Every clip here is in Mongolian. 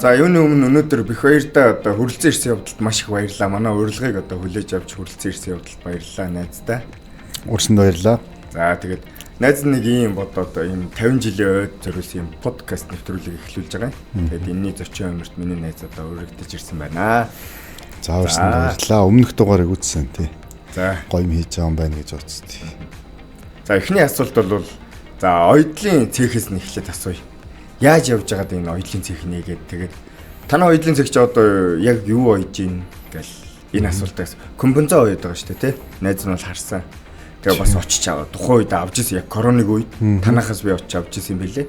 За юуны өмнө өнөөдөр бих баяртай одоо хүрэлцэн ирсэн явдалд маш их баярлалаа. Манай урилгыг одоо хүлээж авч хүрэлцэн ирсэн явдалд баярлалаа найздаа. Урсанд баярлалаа. За тэгээд найз нэг ийм бодоод ийм 50 жилийн ойд зориулсан ийм подкаст нэвтрүүлгийг эхлүүлж байгаа юм. Тэгээд энэний зочин өмөрт миний найз одоо уригдаж ирсэн байна. За урсанд баярлалаа. Өмнөх дугаарыг үзсэн тий. За гоё юм хийж байгаа юм байна гэж бодсон. За эхний асуулт бол за оёдлын цехээс нь эхлээд асууя. Яаж явж байгаад энэ оёдлын цех нээгээд тэгээд танай оёдлын цех чи одоо яг юу оёж ийн гэл энэ асуултаас компенза оёд байгаа шүү дээ тий. Найз нь бол харсан. Тэгээ бас очиж аваа. Тухайн үед авч ирсэн яг короныг үед танахаас би очиж авч ирсэн юм билээ.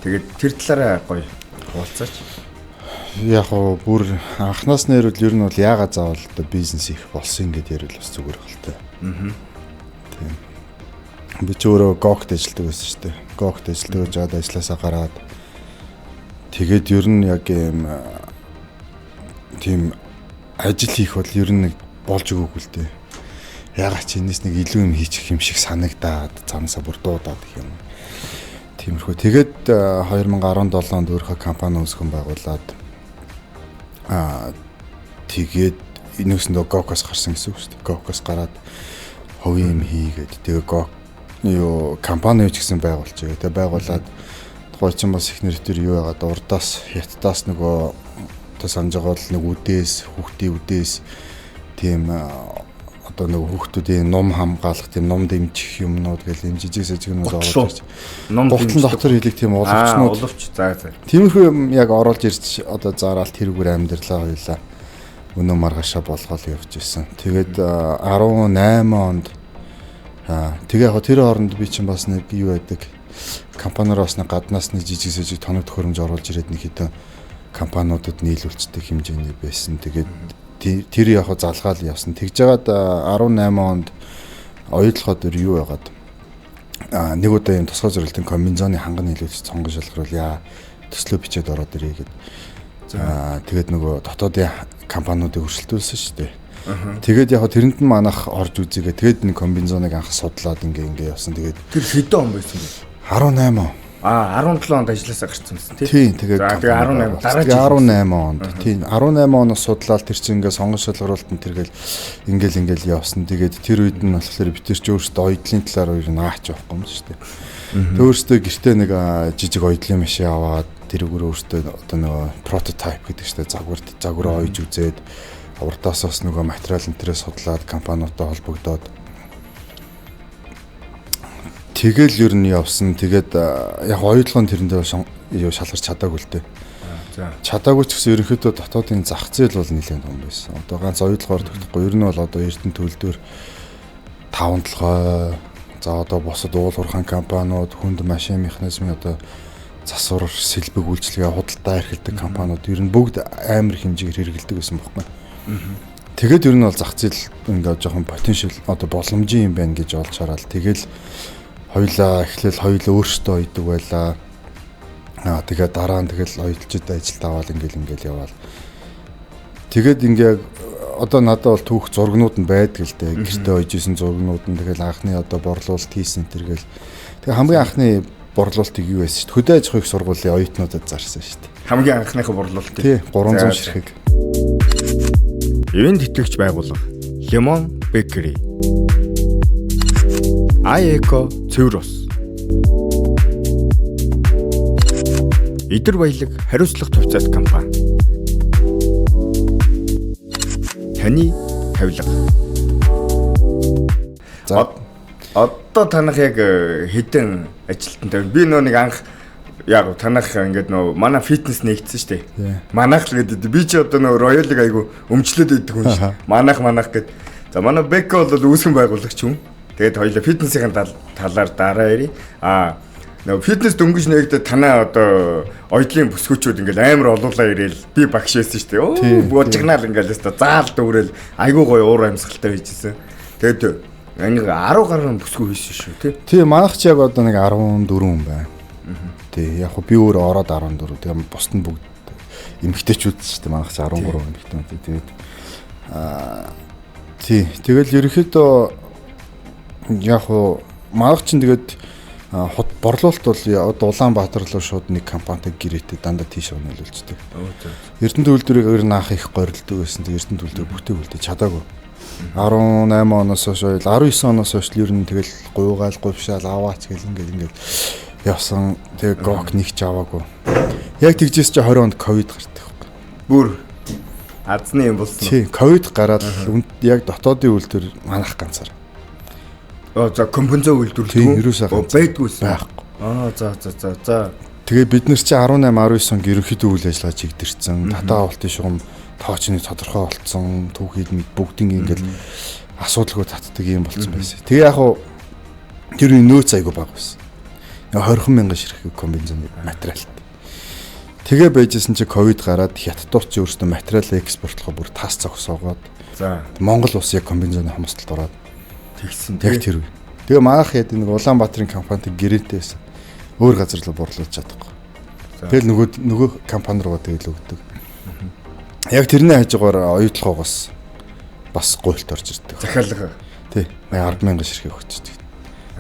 Тэгээд тэр талаараа гоё хуваалцаач. Яг гоо бүр анхнаас нь ярил ер нь бол яагаад заавал одоо бизнес их болсон гэдээ ярил бас зүгээр хэлтэй. Аа. Тийм. Би ч өөрөө Гогт ажилладаг байсан шүү дээ. Гогт ажилладаг байж байгаад ажилласаа гараад тэгээд ер нь яг юм тийм ажил хийх бол ер нь нэг болж өгөөгүй л дээ. Яагаад ч энэс нэг илүү юм хийчих юм шиг санагдаад замсаа бүр дуудаад гэх юм. Тиймэрхүү. Тэгээд 2017 онд өөрийнхөө компани үүсгэн байгуулад тэгээд энэсэндээ Гокос гарсан гэсэн үг шүү дээ. Гокос гараад хувийн юм хийгээд тэгээ Гок юу компани юу ч гэсэн байгуулж байгаа. Тэгээ байгуулад тухай чинь бас их нэр төр юу яагаад урдаас хятадаас нөгөө одоо санаж байгаа бол нэг үдээс хүүхдийн үдээс тийм одоо нөгөө хүүхдүүдийн ном хамгаалах тийм ном дэмжих юмнууд гэл юм жижиг сажиг юмнууд оруулж ирж ном гутлан дотор хийлэг тийм уловчнууд уловч за за тиймэрхүү юм яг оруулж ирж одоо зараал тэрүүгээр амьдралаа хоёлаа өнөө маргаашаа болгоол явж исэн. Тэгээд 18 онд тэгээ яг тэр хооронд би чинь бас нэг юу байдаг компаниар бас нэг гаднаас нэг жижиг сажиг тоног төхөөрөмж оруулж ирээд нэг хэдэн компаниудад нийлүүлцдэг хэмжээний байсан. Тэгээд тэр яг залгаал явсан. Тэгж жагаад 18 онд оюутлогоо дөр юу яагаад нэг удаа юм тусгай зорилтын комбинзоны ханган нийлүүлж цонгон шалгаруул яа төслөө бичээд ороод ирээ гэд. Тэгээд нөгөө дотоодын компаниудыг өрсөлдүүлсэн шүү дээ. Тэгээд яг тэрэнд нь манах орж үзээгээ тэгээд нэг комбинзоныг анх судлаад ингээ явсан. Тэгээд тэр хэдэн он байсан бэ? 18 он. 17 онд ажилласаа гарсан байсан тий. Тийм тэгээд 18 дараа жил 18 онд. Тийм 18 оноос судлаад тэр чинь ингээ сонгон шалгаруултанд тэргээл ингээл явсан. Тэгээд тэр үед нь болохоор бид тэр чинь өөрсдөө оёдлын талаар хоёр наач явахгүй юм шүү дээ. Тэг өөрсдөө гэртээ нэг жижиг оёдлын машин аваад тэрүүгээр өөрсдөө одоо нөгөө прототип гэдэг чинь загвар ойж үзээд урдаас бас нөгөө материал энтрээ судлаад компаниудтай холбогдоод тэгэл ер нь явсан. Тэгээд яг оюутлогын тэрэндээ юу шалгарч чадаагүй л дээ. За. Чадаагүй ч гэсэн ерөнхийдөө дотоодын зах зээл бол нэлээд том байсан. Одоо ганц оюутлогоор тогтохгүй. Ер нь бол одоо Эрдэнэ төлдөр таван толгой, за одоо бусад уул уурхайн компаниуд, хүнд машин механизмын одоо засвар, сэлбэг үйлчилгээ, худалдаа эрхэлдэг компаниуд ер нь бүгд амар хэмжээгээр хэрэгэлдэг байсан байхгүй. Тэгээд ер нь бол зах зээл ингээд жоохон потенциал одоо боломжийн юм байна гэж олж хараад тэгэл хоёлаа эхлээл хоёул өөрсдөө ойдог байлаа. Тэгээд дараа нь тэгэл оёдлчид ажилд аваад ингээл яваал. Тэгээд ингээ одоо надад бол түүх зургнууд нь байдаг л дээ. Гэртээ ойж исэн зургнууд нь тэгэл анхны одоо борлуулалт хийсэн тэргээл. Тэгээ хамгийн анхны борлуулалтыг юу байсан шүү дээ. Хөдөө аж ахуйн сургуулийн оюутнуудад зарсан шүү дээ. Хамгийн анхныхаа борлуулалтыг. Тий, 300 ширхэг. Ивент итгэгч байгууллага Lemon Bakery. iEco цэвэр ус. Идэр баялаг хариуцлага тувцаат компани. Таны тавилга. За одоо танах яг хэдэн ажилтнтай. Би нөө нэг анх яг танах ингээд нөө манай фитнес нэгдсэн шүү дээ. Манайх л гэдэг. Би чи одоо нөө роялыг айгу өмчлөөд идэх хүн шүү. Манайх гэд. За манай Беко бол үүсгэн байгуулагч хүн. Тэгээд хоёлаа фитнесийн талаар дараа ярив. Нөө фитнес дөнгөж нэгдээд танаа одоо оёдлын бүсгүүчүүд ингээл амар олуулаа ирээл би багш байсан шүү дээ. Бужигнаал ингээл өстө заал дүүрэл айгу гоё уур амьсгалтай байжсэн. Тэгээд ингээ 10 гаруй бүсгүй хийсэн шүү тий. Тий, манайх ч яг одоо нэг 14 хүн байна. Тий, яг хөө би өөр ороод 14. Тэгээ бусд нь бүгд эмэгтэйчүүд шүү дээ. Манайх ч 13 эмэгтэй. Тэгээд тий, тэгэл ерөнхийдөө яг хөө манайх чинь тэгээд Борлуулалт бол одоо Улаанбаатар руу шууд нэг компанитай гэрээтэй дандаа тийш өнөөлүүлждэг. Эрдэнэт үйлдвэрийг ер нь анх их горилдог байсан. Тэг Эрдэнэт үйлдвэр бүтээг үлдээж чадаагүй. 18 оноос хойш 19 оноос хойш л ер нь тэгэл гуйгаал гувшаал аваач гэл ингээл явсан. Тэгээ гок нэг ч аваагүй. Яг тэгжээс чи 20 онд ковид гардаг байхгүй. Бүр азны юм болсон. Тий, ковид гараад яг дотоодын үйлдвэр манах ганцаар. За компенсо үйлдвэрлэдэг үү? Байдгүйсэн. Байхгүй. За. Тэгээ бид нар чи 18 19 онд ерөнхийдөө үйл ажиллагаа чигдэрсэн. Татаа авалтын шугам тоочны тодорхой болцсон. Түүхийд мэд бүгдийн ингээл асуудалгүй татдаг юм болцсон байсан. Тэгээ яг хуу тэр нөөц айгүй бага байсан. 20 мянган ширхэг комбинзоны материалт. Тэгээ байжсэн чи ковид гараад хятадууд чи өөрсдөө материал экспортлохоо бүр тас зогсоогоод. За. Монгол улс яг комбинзоны хомсдолд ороод тэгсэн. Яг тэр үе. Тэгээ манайх яд нэг Улаанбаатарын компанид гэрээтэй байсан. Өөр газар руу борлуулж чадахгүй. Тэгэл нөгөө компани руугаа тэгэл өгдөг. Яг тэрний хажуугаар оюутлогоос бас гуйлт орж ирдэг. Захиалга. Тий. 10 мянган ширхэг өгчдөг.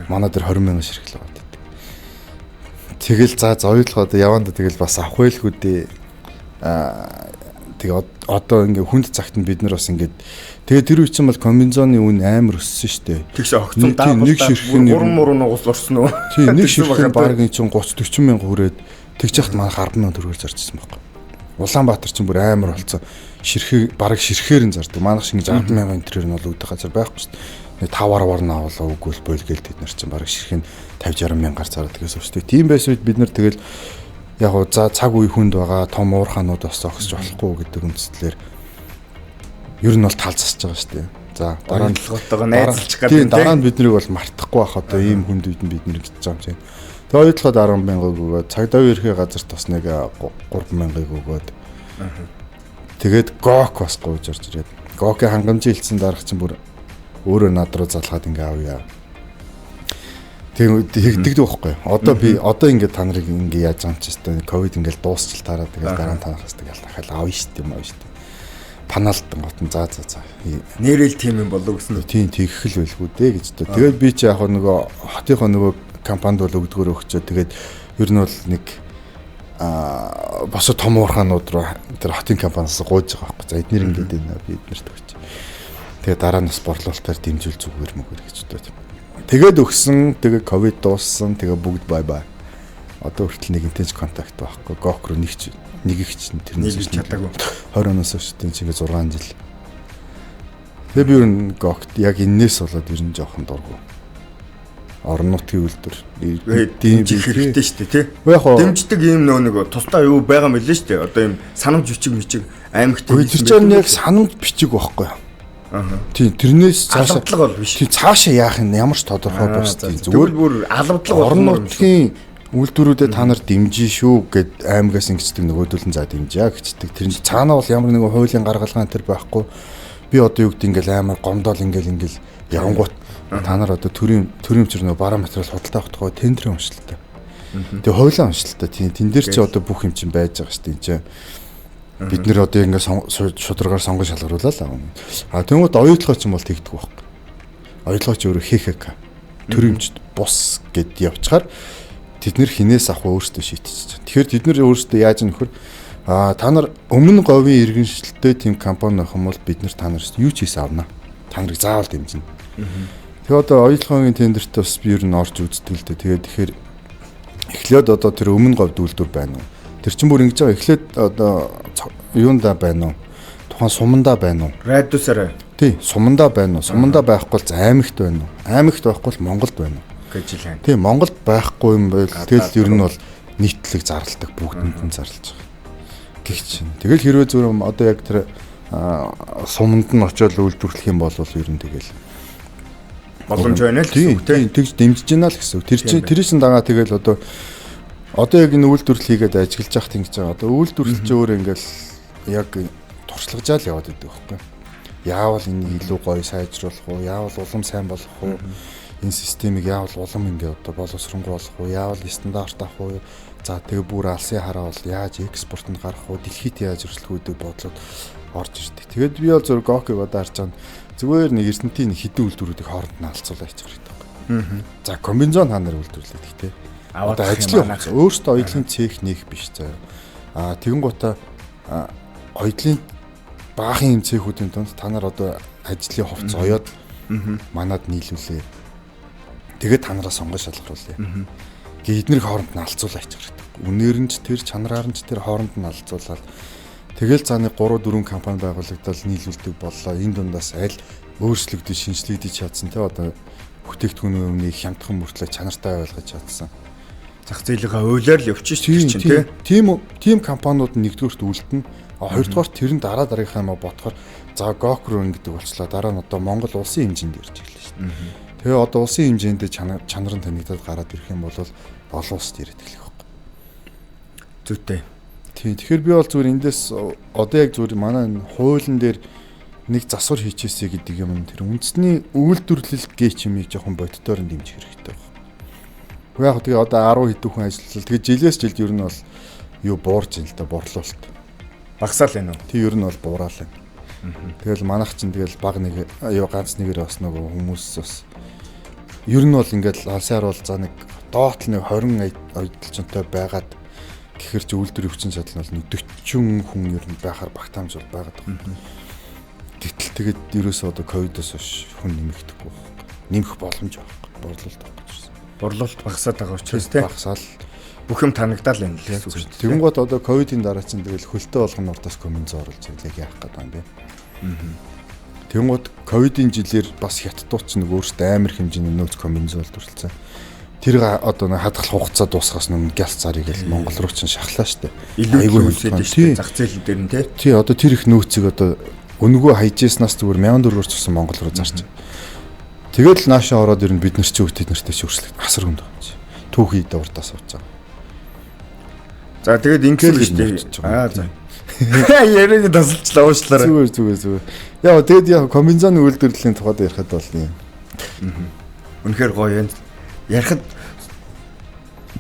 Манай дээр 20 мянган ширхэг л байгаа. Тэгэл за оюутлогоо одоо яванда тэгэл бас авах байлгүй дээ. Тэгээ одоо ингээ хүнд цагт нь бид нар бас ингээд тэгээ тэр үе чинь бол комбинзоны үн амар өссөн шүү дээ. Тэгш огцон даа нэг ширхэг нь 3 муруу нугас орсон уу? Тий, нэг ширхэг нь баг чинь 30 40 мянга хүрээд тэгж яхад манай 10 мянга төгрөгөөр зарчихсан байхгүй. Улаанбаатар чинь бүр амар болцсон. Ширхэг баг ширхээр нь зардаг. Манайх шиг ингэж 10 мянган энтрээр нь бол өгдөг газар байхгүй шүү дээ. Нэг 5 10-аар нь авлаа үгүй л бойл гээл тэд нар чинь баг ширхэг нь 50 60 мянгаар зардаг гэсэн үг шүү дээ. Тийм байсан үед бид нар тэгэл яг уу за цаг үе хүнд байгаа том уурхаанууд бас зогсож болохгүй гэдэг үндслээр ер нь бол тал засаж байгаа шүү дээ. За дараа нь толгойтойгоо найзалчих гэдэг. Тийм дараа нь бид нарыг бол мартахгүй бах одоо ийм хүнд үед нь бид нар гэж байгаа юм чинь. Тэгээ оюутлогод 10 мянгыг өгөөд цагдаа ерхий газарт бас нэг 3 мянгаыг өгөөд. Тэгээд гок бас гуйж орж ирээд. Гокийн хангамжийн хэлсэн дарга чинь бүр өөрөө над руу залгаад ингээ авъя. Тэгдэг байхгүй. Одоо би одоо ингээд та нарыг ингээ яаж байгаа юм чи өстой ковид ингээл дуусчил тараа тэгэл дараа нь танахаас тэгэл дахиад авъя шүү дээ юм аа шүү дээ. Панаалтан готон за. Нэрэл тийм юм болов гэсэн. Тийм тэгэх л байлгүй дээ гэж дээ. Тэгээд би чи яг нөгөө хотынхоо нөгөө компанид бол өгдгөөр өгчөө тэгээд ер нь бол нэг босоо том уурхаанууд руу тэр хотын компаниас гуйж байгаа байхгүй. За эднэр ингээд байна би эднэрт өгч. Тэгээд дараа нь бас борлуулалтаар дэмжүүл зүгээр мөгөр гэж бодод. Тэгээд өгсөн, тэгээ ковид дууссан, тэгээ бүгд бай бай. Одоо хүртэл нэгэнтэй ч контакт байхгүй. Гок руу нэг их ч тэрнээс ч чадаагүй. 20 оноос хойш тийм чигээ 6 жил. Тэгээ би ер нь гокт яг энээс болоод ер нь жоохон дургу. Орон нутгийн үйлдвэр дэмжих хэрэгтэй шүү дээ, тий. Дэмждэг юм нөө нэг тусдаа юу байгаа юм лээ шүү дээ. Одоо юм санамж бичиг мичиг аймагт хийсэн. Тэр чинь яг санамж бичиг байхгүй юу? Тийм тэрнээс цаашаа алавдлага бол биш. Тийм цаашаа яах нь ямар ч тодорхой бус. Тийм зүгээр бүр алавдлага орон нутгийн үйлдвэрүүдэд та нар дэмжин шүү гэд аймагаас ингэждэг нөгөөдөл нь за дэмжээ гэждэг. Тэр нь цаанаа бол ямар нэгэн хуулийн гаргалгаан тэр байхгүй. Би одоо юу гэдэг ингээл амар гомдол ингээл явангуут та нар одоо төрийн төрийн нөгөө бараа материал худалдаа авах тухай тендрийн уншилттай. Тэгээ хуулийн уншилттай. Тийм тэн дээр чи одоо бүх юм чинь байж байгаа шүү дээ. Энд чинь бид нэр одоо ингээд шударгаар сонгон шалгаруулаад л аав. А тэнгуут оюутлогоо ч юм бол тэгдэг байхгүй. Оюутлогоо ч өөрөө ХХК төрийн өмчт бус гэд явчихаар тэд нэр хинээс авах вэ өөрсдөө шийдчихэж. Тэгэхээр тэд нэр өөрсдөө яаж нөхөр а та нар өмнө говийн иргэншилтэй тийм компани байх юм бол бид нар та нараас юу ч хийсэн авна. Та нарыг заавал дэмжинэ. Тэгээ одоо оюутлогын тендерт бас би ер нь орж үздэг л дээ. Тэгээд тэгэхээр эхлээд одоо тэр өмнө говьд үйлдвэр байна уу? Тэр чинь бүр ингэж байгаа. Эхлээд одоо юунда байна уу? Тухайн сумандаа байна уу? Радиусаараа. Тий, сумандаа байна уу? Сумандаа байхгүй бол аймагт байна уу? Аймагт байхгүй бол Монголд байна уу? Гэж л байна. Тий, Монголд байхгүй юм байл. Тэгэл ер нь бол нийтлэг зарладаг, бүгдэнд нь зарлаж байгаа. Гэх чинь. Тэгэл хэрвээ зүгээр одоо яг тэр суманд нь очиод үйлдвэрлэх юм бол ер нь тэгэл боломж байна л гэсэн үг тий. Тэгж дэмжиж байна л гэсэн үг. Тэр чинь тэр чинь дагаа тэгэл одоо яг энэ үйлдвэрлэл хийгээд ажиглаж яхад ингэж байгаа. Одоо үйлдвэрлэл чи өөр ингээл яг туршлагажаал яваад идэг байхгүй. Яавал энийг илүү гоё сайжруулах уу? Яавал улам сайн болох уу? Энэ системийг яавал улам ингээ одоо боловсронгуй болох уу? Яавал стандарт авах уу? За тэгээ бүр алсын хараа бол яаж экспортод гарах уу? Дэлхийд яаж өрсөлдөх үү гэдэг бодлоод орж ирдэг. Тэгээд би бол зөв Гокыг одоо харж байгаа зүгээр нэг Эрдэнтийн хідэн үйлдвэрүүдийг хооронд нь алцуулаа хийчих хэрэгтэй байхгүй. За комбинзон та нар үйлдвэрлэдэг те. Одоо ажлын хугацаа өөртөө оёдлын цех нээх биш заяа. Аа тэгэн гутаа оёдлын баахан юм цехүүдийн дунд та нар одоо ажлын хувцас оёод манад нийлүүлээ. Тэгээд та нараас сонгон шалгаруулъя. Гэ эднэр хооронд нь алцуулаа хийчих хэрэгтэй. Үнээр нь ч тэр чанараар нь ч тэр хооронд нь алцуулаад тэгэл за нэг 3 4 компани байгуулагдал нийлүүлдэг боллоо. Энэ дундаас аль өөрчлөгдөж шинжлэгдэж чадсан те одоо бүтээгдэхүүний өмнө хямдхан мөртлөө чанартай ойлгож чадсан. Зах зээлийнхаа хуулиар л явчих шүү чинь те. Тийм компаниуд нэгдүгüрт үлдэнэ. Хоёрдугаар тэр нь дараа дараагийнхаа юм бодохоор за Гок руу ингэдэг болчлаа. Дараа нь одоо Монгол улсын хэмжээнд ирж эхэллээ шүү дээ. Тэгээ одоо улсын хэмжээнд чанар нь танигдаад гараад ирэх юм бол олон улсад ирээд эхлэх байхгүй. Зүйтэй. Тийм. Тэгэхээр би бол зүгээр эндээс одоо яг зүгээр манай энэ хуулийн дээр нэг засвар хийчихээсэй гэдэг юм тэр үндэсний үйлдвэрлэл гээч юмыг жоохон боддоор нь дэмжих хэрэгтэй байна. Уу яг тэгээ одоо 10 хэдэн хүн ажиллал тэгээ жилээс жилд ер нь бол юу буурж ин л да борлуулалт. Багасаал байна уу? Тий ер нь бол буурал байна. Тэгэл манайх чинь тэгэл баг нэг юу ганц нэгээр бас нөгөө хүмүүс бас ер нь бол ингээд алсын харуул за нэг доотл нэг 20 оёдолчонтой байгаад гэхэр чи үйлдвэр өвчин чадал нь бол нэг 40 хүн ер нь байхаар багтаамж бол байгаад байгаа. Гэтэл тэгээд ерөөсөө одоо ковидоос хойш хүн нэмэгдэхгүй байхгүй. Нэмэх боломж байхгүй. Борлуулалт байхгүй гэсэн. Борлуулалт багасаад байгаа учраас тий. Багасаал бүх юм танагдаал байна л гэсэн үг шүү дээ. Тэгэнгүүт одоо ковидын дараа чинь тэгэл хөлтөө болгоно урдаас комбинз оруулж яг яах гээд байгаа юм бэ? Тэгэнгүүт ковидын жилээр бас хятадууд ч нэг өөрсдөө амар хэмжээний нөөц комбинз үйлдвэрлэсэн. Тэр одоо нэг хадгалах хугацаа дуусгаас өмнө гяс зарыг л Монгол руу чинь шахлаа шүү дээ. Илүү үлсээд шүү дээ. Зах зээл дээр нь тий. Тий одоо тэр их нөөцийг одоо үнэгүй хайжсанаас зүгээр 1400 цусан Монгол руу зарч. Тэгээд л наашаа ороод ер нь бид нар чи тэд нартай чи өрсөлдөд асар хүнд байгаа юм чи. Түүхий дурдаас сууж байгаа. За тэгээд ингэсэн шүү дээ. Аа за. Яриаг тасалчлаа уушлаарай. Зүгээр. Яа тэгээд яг комбинзоны үйлдвэрлэлийн тухайд ярихад бол юм. Үнэхээр гоё юм. Ярихад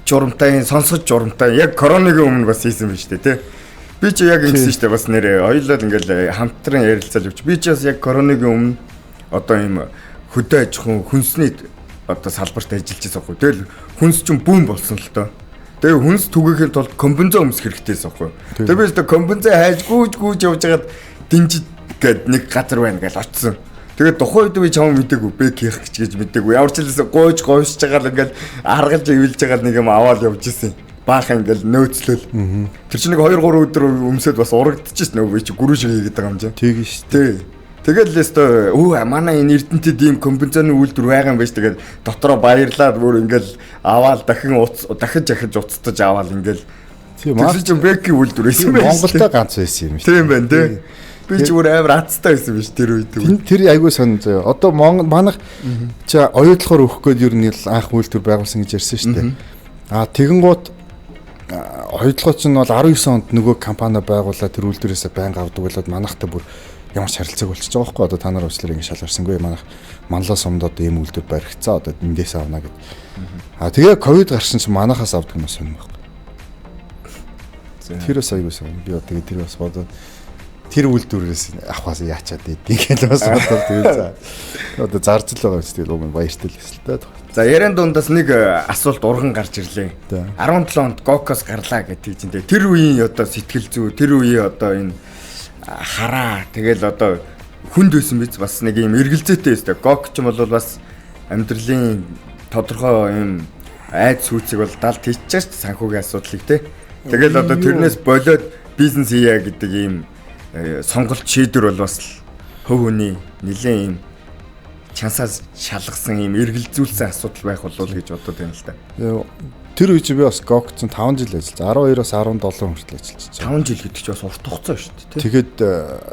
журамтай, сонсгож журамтай. Яг коронагийн өмнө бас хийсэн биз дээ, тий. Би чи яг ингэсэн шүү дээ бас нэрээ хоёулаа ингээл хамтран ярилцаал явчих. Би чи бас яг коронагийн өмнө одоо ийм хөдөө аж ахуйн хүнсний одоо салбарт ажиллаж байсан байхгүй. Тэгэл хүнс чинь бүүн болсон л доо. Тэгээ хүнс түгээхийн тулд комбинзон өмсөх хэрэгтэйсэн байхгүй. Тэгээ би л комбинзон хайж гүйж явж байгаад динжид гээд нэг газар байна гэж очсон. Тэгээд тухайн үед би чам мдэггүй бэк хийх гэж мдэггүй. Ямар ч хэлсэн гуйж говьсж байгаа л ингээл аргалж ивэлж байгаа нэг юм аваад явж исэн. Баахан ингээл нөөцлөл. Тэр чинь нэг 2 3 өдөр өмсөд бас урагдчихсэн нөгөө би чи гүрүү шиг хийгээд байгаа юм чинь. Тэгэн шүү дээ. Тэгэл л өстой өө манай энэ Эрдэнэтэд ийм компенсацны үйлдвэр байгаа юм байна шүү. Тэгээд дотроо баярлаад бүр ингээл аваал дахин дахиж ахиж уцтаж аваал ингээл. Тийм аа. Тэр чинь бэкийн үйлдвэр байсан байх. Монголд ганц байсан юм шүү. Тийм байна тий. Би ч бүр амар азтай байсан биш тэр үед. Тэр айгүй сонь заяа. Одоо Монгол манайх чи оюутлахоор өгөх гээд ер нь л анх үйлдвэр байгуулсан гэж ярьсан шүү дээ. Аа тэгэнгუут оюутлогоо чинь бол 19 онд нөгөө компани байгуулаад тэр үйлдвэрээсээ байнга авдаг болоод манайхтай бүр ямар ч харилцааг болчихж байгаа байхгүй. Одоо та нар уучлаарай ингэ шалгарсангүй манайх манлаа сумд одоо ийм үйлдвэр баригдцаа одоо эндээс авна гэд. Аа тэгээ ковид гарсан чинь манайхаас авдаг юм сонь байхгүй. Тэр бас айгүй сонь. Би одоо тэгээ тэр бас бодоод тэр үйлдвэрээс авахаас яачаад идэв гэл бас бодоод тэгээ за. Одоо зарж л байгаа юм чи тэгэл уг нь баяртай л байсан л та. За яриан дундаас нэг асуулт урган гарч ирлээ. 17 онд Гокос гарлаа гэдэг чинь тэр үеийн одоо сэтгэл зүй, тэр үеийн одоо энэ хараа тэгэл одоо хүнд байсан биз бас нэг юм эргэлзээтэй байсан. Гок ч юм бол бас амьдралын тодорхой юм айд сүйцийг бол далд хийчихэж санхүүгийн асуудлыг те. Тэгэл одоо тэрнээс болоод бизнес хийе гэдэг ийм сонголт шийдвэр бол бас хувь хүний нэлээд ийм чансаас шалгасан ийм эргэлзүүлсэн асуудал байх болов уу гэж бодод байна л да. Тэр үе чи би бас Гокцон 5 жил ажилласан. 12-оос 17 хүртэл ажилласан. 5 жил гэдэг чи бас урт хугацаа шүү дээ. Тэгээд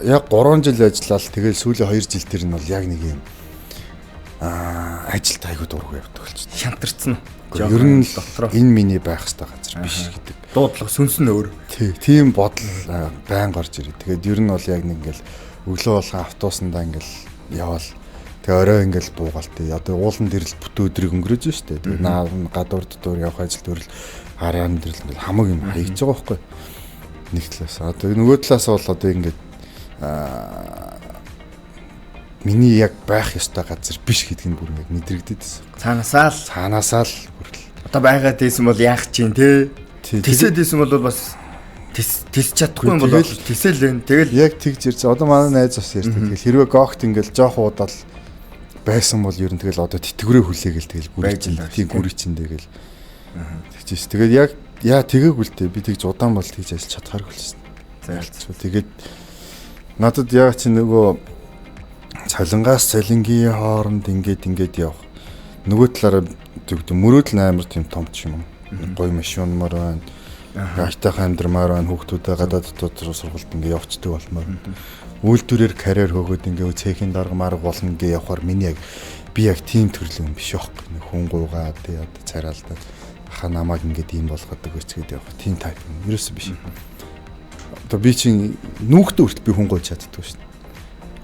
яг 3 жил ажиллаад тэгэл сүүлийн 2 жил тэр нь бол яг нэг юм ажилд айгуу дургүй явдаг болчихсон. Шантарцсан. Ер нь дотроо энэ миний байх ёстой газар биш гэдэг. Дуудлага сүнс нь өөр. Тий, тийм бодол байн гарч ирээ. Тэгээд ер нь бол яг нэг ингээл өглөө болгон автобусандаа ингээл яваал. Тэгээ орой ингээл буугаал тий. Одоо уулан дээр л бүтэн өдрийг өнгөрөөж штэ. Тэгээ наа гадуур дотор явах ажил төрөл араан дээр л ингээл хамаг юм хаягдж байгаа байхгүй. Нэг талаас. Одоо нөгөө талаас бол одоо ингээд миний яг байх ёстой газар биш гэдг нь бүр ингээд мэдрэгдээд байсан. Цаанаасаа л бүрэл. Одоо байгаад ийсэн бол яах чинь те? Тэсээд ийсэн бол бас тэс чадахгүй юм бол тэсэл энэ. Тэгэл яг тэгж ирсэн. Одоо манай найз бас ярьдаг. Тэгэл хэрвээ гогт ингээл жоох удаал байсан бол ер нь тэгэл одоо тэтгэврээ хүлээгээл тэгэл гүрий чинь тэгэл. Тэгчихсэн. Тэгээд яг яа тэгээгүй л дээ. Би тэгж удаан бол тэгж ажиллаж чадхааргүй л шин. За тэгээд надад яг чи нөгөө цалингаас цалингийн хооронд ингээд явах. Нөгөө талаараа зүгт мөрөөдөл амар тийм том ч юм уу. Гоё машин мөр байна. Айтайхан амьдрмаар байна. Хүүхдүүдээ гадаад дотоод сургалт ингээ явцдаг болмоор. Үйлдвэрээр карьер хөөгөөд ингээ цехийн дарга марга болно ингээ явахаар миний яг би яг тийм төрлийн юм биш байхгүй. Хүн гуйгаа тий одоо царайлдаад аха намайг ингээд ийм болгоод өгөөч гэдэг явах тийм тайп юм. Ерөөсөө биш. Одоо би чинь нүүхтээ хүртэл би хүн гуйж чаддгүй шин.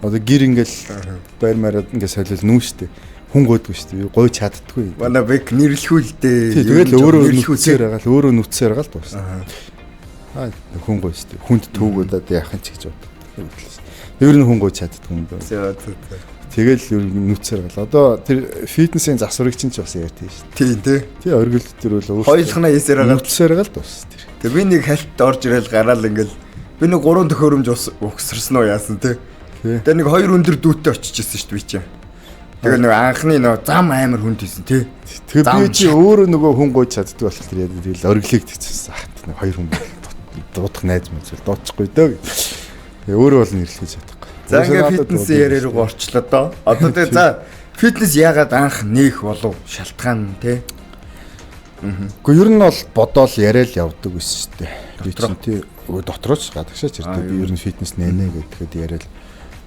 Одоо гэр ингээл байр мараад ингээ солиол нүүн штэ. Хүн гуйдгүй штэ. Гуйж чаддгүй. Манай бэг нэрлэхүү л дээ. Тэгэл өөрөө нүцсээр байгаа л өөрөө нүцсээр байгаа л дуусна. Аа хүн гуй штэ. Хүнд төвгөөдөө яах юм ч гэж боддог. Ер нь хүн гуйж чаддгүй юм байна. Тэгэл ер нь нүцсээр гал. Одоо тэр фитнесийн засварыг чинь ч бас ярьдээ шүү дээ. Тийм тий. Тий оргил дээр бол өөрөө хоёулахнаа хийсээр байгаа. Нүцсээр байгаа л дуусна тэр. Тэг би нэг хальт орж ирэл гараал ингээл би нэг 3 төхөөрөмж угсарсан уу яасан тий. Тэгээ нэг 2 өндөр дүүтэй очиж ирсэн шүү дээ би чинь. Тэгээ нэг анхны нөө зам амар хүнд хийсэн тий. Тэгээ би чи өөрөө нөгөө хүн гуйж чаддгүй болохоор тэр тэгэл оргилыг тэгчихсэн. Нэг хоёр хүн дуудах найз мэт дуудчихгүй дөө. Тэгээ өөрөө бол нэрлэж чадахгүй. За ингээ фитнес яриа руу орчлоо доо. Одоо тэгээ за фитнес яагаад анх нээх болов шалтгаан тий. Гэхдээ ер нь бол бодоол яриа л явдаг байсан шүү дээ. Би чинь тий дотрооч гадагшаач ирдэг. Би ер нь фитнес нэнэ гэдгээд яриа л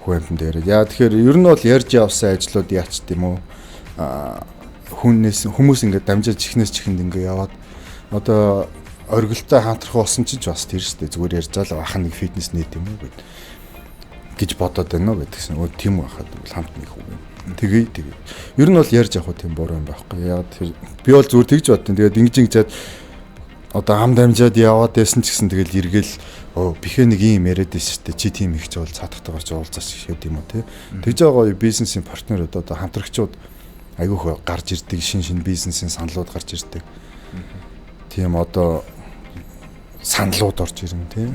хүн амьтанд яриад. Яа тэгэхээр ер нь бол ярьж явсан ажлууд яач тийм үү? Хүнээс хүмүүс ингээд дамжаад чихнээс чихэнд ингээд яваад одоо оргилтой хаантрах болсон чинь ч бас тэр шүү дээ. Зүгээр ярьж байгаа л ах нэг фитнес нээд юм уу гэд гэж бодоод байна уу гэдгсэн. Өө тийм үү хахад бол хамт нэг үг юм. Тэгээ тэгээ. Ер нь бол ярьж явах тийм буруу юм байхгүй. Яг тэр би бол зүгээр тэгж боддیں۔ Тэгээд ингэж ингэжээд одоо ам дамжаад яваад байсан ч гэсэн тэгэл эргэл бихэ нэг юм яриад байсан шүү дээ. Чи тийм их жол цаатахтайгаар ч уулзаач гэхэд юм уу те. Тэгж байгаа бизнесийн партнерууд одоо хамтрагчуд айгүйх гарч ирдэг, шин шин бизнесийн саналууд гарч ирдэг. Тийм одоо саналууд орж ирнэ те.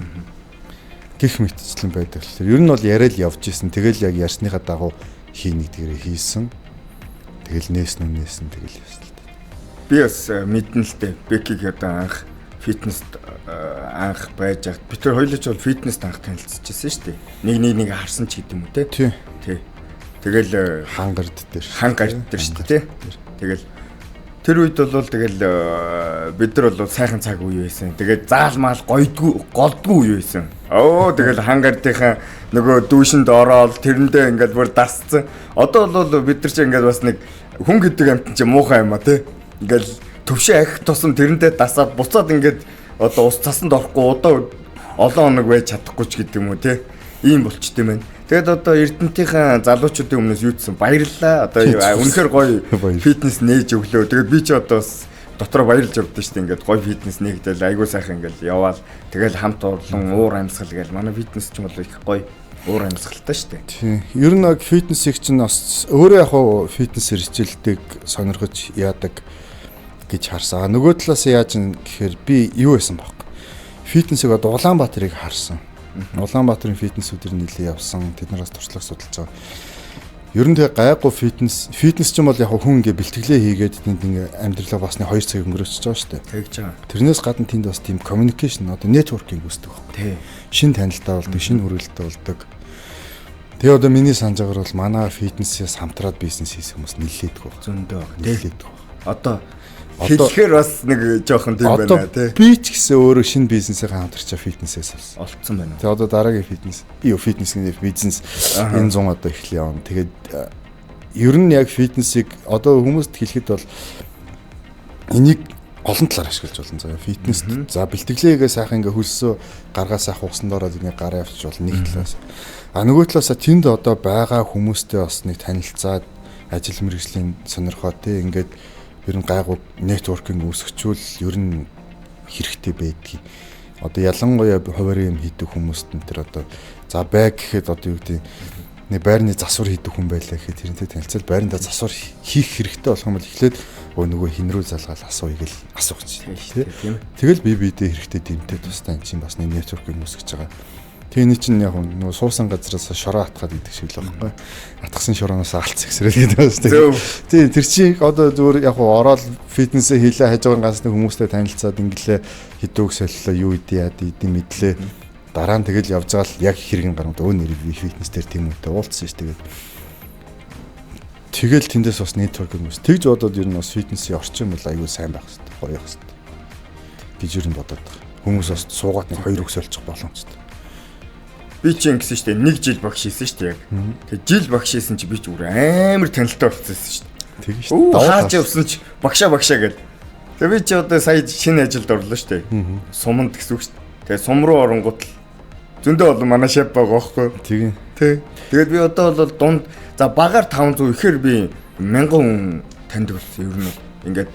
Гэх мэтчлэн байдаг. Тэгэхээр ер нь бол яриад явж исэн. Тэгэл яг ярьсныхаа дагуу хий нэгдгээрээ хийсэн. Тэгэл нээсэн үнээсэн тэгэл явсан л дээ. Би бас мэднэ л дээ. Бекиг одоо анх фитнест анх байж хат бид тэр хоёулаа ч бол фитнест анх танилцчихсан шүү дээ. Нэг харсан ч гэдэм үү те. Тий. Тэгэл хангард дээр. Хангард дээр шүү дээ те. Тэгэл тэр үед бол тэгэл бид нар бол сайхан цаг үе байсан. Тэгээд заал маал гойдгүй голдгүй үе байсан. Оо тэгэл хангардынхаа нөгөө дүүшинд ороод тэрэндээ ингээд бүр дасцсан. Одоо бол бид нар чи ингээд бас нэг хүн гэдэг амтан чи муухай юм а те. Ингээл төвшин ахих тусам тэрэндээ дасаад буцаад ингээд одоо ус цасанд орохгүй удаа олон хоног байж чадахгүй ч гэдэг юм уу те. Ийм болчт юм байна. Тэгээд одоо Эрдэнтийн залуучуудын өмнөөс юу гэсэн баярлалаа. Одоо үнэхээр гоё фитнес нээж өглөө. Тэгээд би ч одоо бас дотроо баярлж явдсан шүү дээ. Ингээд гоё фитнес нээгдэл айгуу сайхан ингээд яваал. Тэгэл хамт олон уур амьсгал гээл манай фитнес ч юм бол их гоё уур амьсгалтай шүү дээ. Тийм. Ер нь фитнесийг чинь бас өөрөө яг хуу фитнесээр хичээлдэг, сонирхож яадаг гэж харсан. Нөгөө талаас яаж юм гэхээр би юу байсан бохоо. Фитнесийг одоо Улаанбаатарыг харсан. Улаанбаатарын фитнесүүдэр нэлээ явсан. Тэд нараас туршлага судалж байгаа. Ер нь тэгээ гайгүй фитнес ч юм бол яг хүн ингээ бэлтгэлээ хийгээд тэнд ингээ амьдралаа бас нэг 2 цаг өнгөрөөсөж байгаа шүү дээ. Тэгж байгаа. Тэрнээс гадна тэнд бас тийм communication одоо networking үүсдэг байхгүй. Тий. Шин танилтаа болдог, шин хүрээлэлтэй болдог. Тэгээ одоо миний санаж байгаагаар бол манай фитнесээс хамтраад бизнес хийх хүмүүс нэлээдгүй байна. Зөндөө байна. Нэлээдгүй байна. Одоо хэлэхээр бас нэг жоохон тийм байна тий. Би ч гэсэн өөрөө шинэ бизнесээ хамтарчаа фитнесээс авсан. Олцсон байна. Тэгээ одоо дараагийн фитнес, фитнес гэнэ бизнес энэ 100 одоо эхлэе явна. Тэгээд ер нь яг фитнесийг одоо хүмүүст хэлэхэд бол энийг олон талаар ашиглаж болно заяа. Фитнест за бэлтгэлээгээ сайхан ингээ хөлсөө гаргаа сайхан усанд ороод ингээ гараа явчих болно нэг талаас. А нөгөө талаасаа тэнд одоо байгаа хүмүүстэй бас нэг танилцаад ажил мэргэжлийн сонирхоо тий ингээд ер нь гайгүй нэтворкинг үүсгэчүүл ер нь хэрэгтэй байдгийг. Одоо ялангуяа хуваарь юм хийдэг хүмүүст энэ төр одоо за байг гэхэд одоо юу гэдэг Нэг байрны засвар хийдэг хүн байлаа гэхэд тэрнтэй танилцал байранда засвар хийх хэрэгтэй болох юм бол эхлээд нөгөө хин рүү залгаал асууя гэл асуух чинь тийм. Тэгэл би бидээ хэрэгтэй дэмтэй тустай эн чинь бас нэг network үүсгэж байгаа. Тэгээ энэ чинь яг нөгөө суусан газараас шороо атгаад идэх шиг л байхгүй. Атгсан шорооноос алдсан гэсрэл гэдэг байна шүү дээ. Тийм тэр чинь одоо зүгээр яг ороод фитнесээ хийлээ хажуугаар ганц нэг хүмүүстэй танилцаад ингэлээ хідүүг солилоо юу идэе яа идэе мэдлээ. Дараа нь тэгэл явж байгаа л яг хэрэг гарамд өө нэр фитнес дээр тийм үедээ уулзсан шүү тэгээд. Тэгэл тэндээс бас network хүмүүс. Тэгж бодоод ер нь бас фитнесийн орчин бол аюул сайн байх хэрэгтэй, гоё байх хэрэгтэй гэж ер нь бодоод байгаа. Хүмүүс бас суугаад нэг хоёр үг соличих боломжтой. Би чи ингэсэн шүү дээ. Нэг жил багш хийсэн шүү дээ яг. Тэгээ жил багш хийсэн чи би ч бүр амар танилтай болчихсон шүү дээ. Тэгэн шүү дээ. Хаач явсан чи багшаа багшаа гэл. Тэгээ би чи одоо сая шинэ ажилд орлоо шүү дээ. Суманд гэсэн үг шүү дээ. Тэгээ сум руу оронгууд л зөндөө олон манай шеф байгаа байхгүй. Тэгэн. Тэ. Тэгээд би одоо бол дунд за багаар 500 ихээр би 1000 хүн таньдаг болсон ер нь ингээд.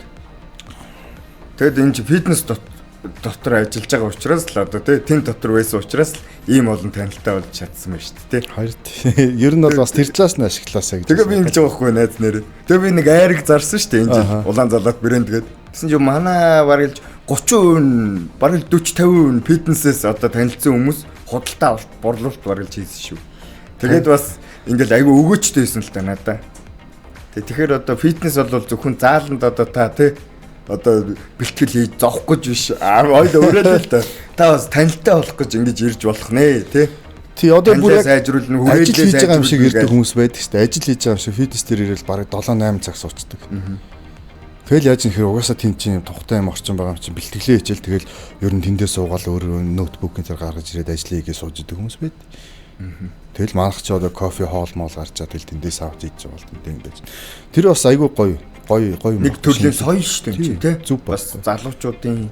Тэгээд энэ чи фитнес дотор ажиллаж байгаа учраас л одоо тий тэн дотор байсан учраас л ийм олон танилтай болж чадсан байна шүү дээ тий. Харин ер нь бол бас тэр талаас нь ашиглаасаа гэж. Тэгээ би ингэж байгаа байхгүй найз нэрээ. Тэгээ би нэг айраг зарсан шүү дээ энэ жил улаан залаат брэнд гээд. Тэгсэн чинь манай бараг л 30% нь бараг л 40 50% нь фитнесээс одоо танилцсан хүмүүс худалдаа авалт борлуулалт бараг л хийсэн шүү. Тэгээд бас ингээл айгүй өгөөчтэй байсан л та надаа. Тэгэхээр одоо фитнес бол зөвхөн зааланд одоо та тий одоо бэлтгэл хийж зовх гэж биш. Ойл өрөөлөө л та. Та бас танилтай болох гэж ингэж ирж болох нэ тий. Тий одоо бүр яг сайжруулна хүрээлээ ажил хийж байгаа юм шиг ирдэг хүмүүс байдаг шүү дээ. Ажил хийж байгаа юм шиг фитнес дээр ирэл бараг 7 8 цаг сууцдаг. Тэгэл яаж юм хэр угаасаа тийм чинь тухтай юм орчин байгаа юм чинь бэлтгэлээ хичээл тэгэл ер нь тэндээ суугаал өөр ноутбукын тэр гаргаж ирээд ажлаа хийгээ сууж идэг хүмүүс байд. Тэгэл манайх чи одоо кофе хоол моол гарч чад тэгэл тэндээс авч идэж байгаа бол тэндээ ингэж. Тэр бас айгүй гоё гоё гоё нэг төрлийн соёл шүү дээ чинь тий. Зүг бас залуучуудын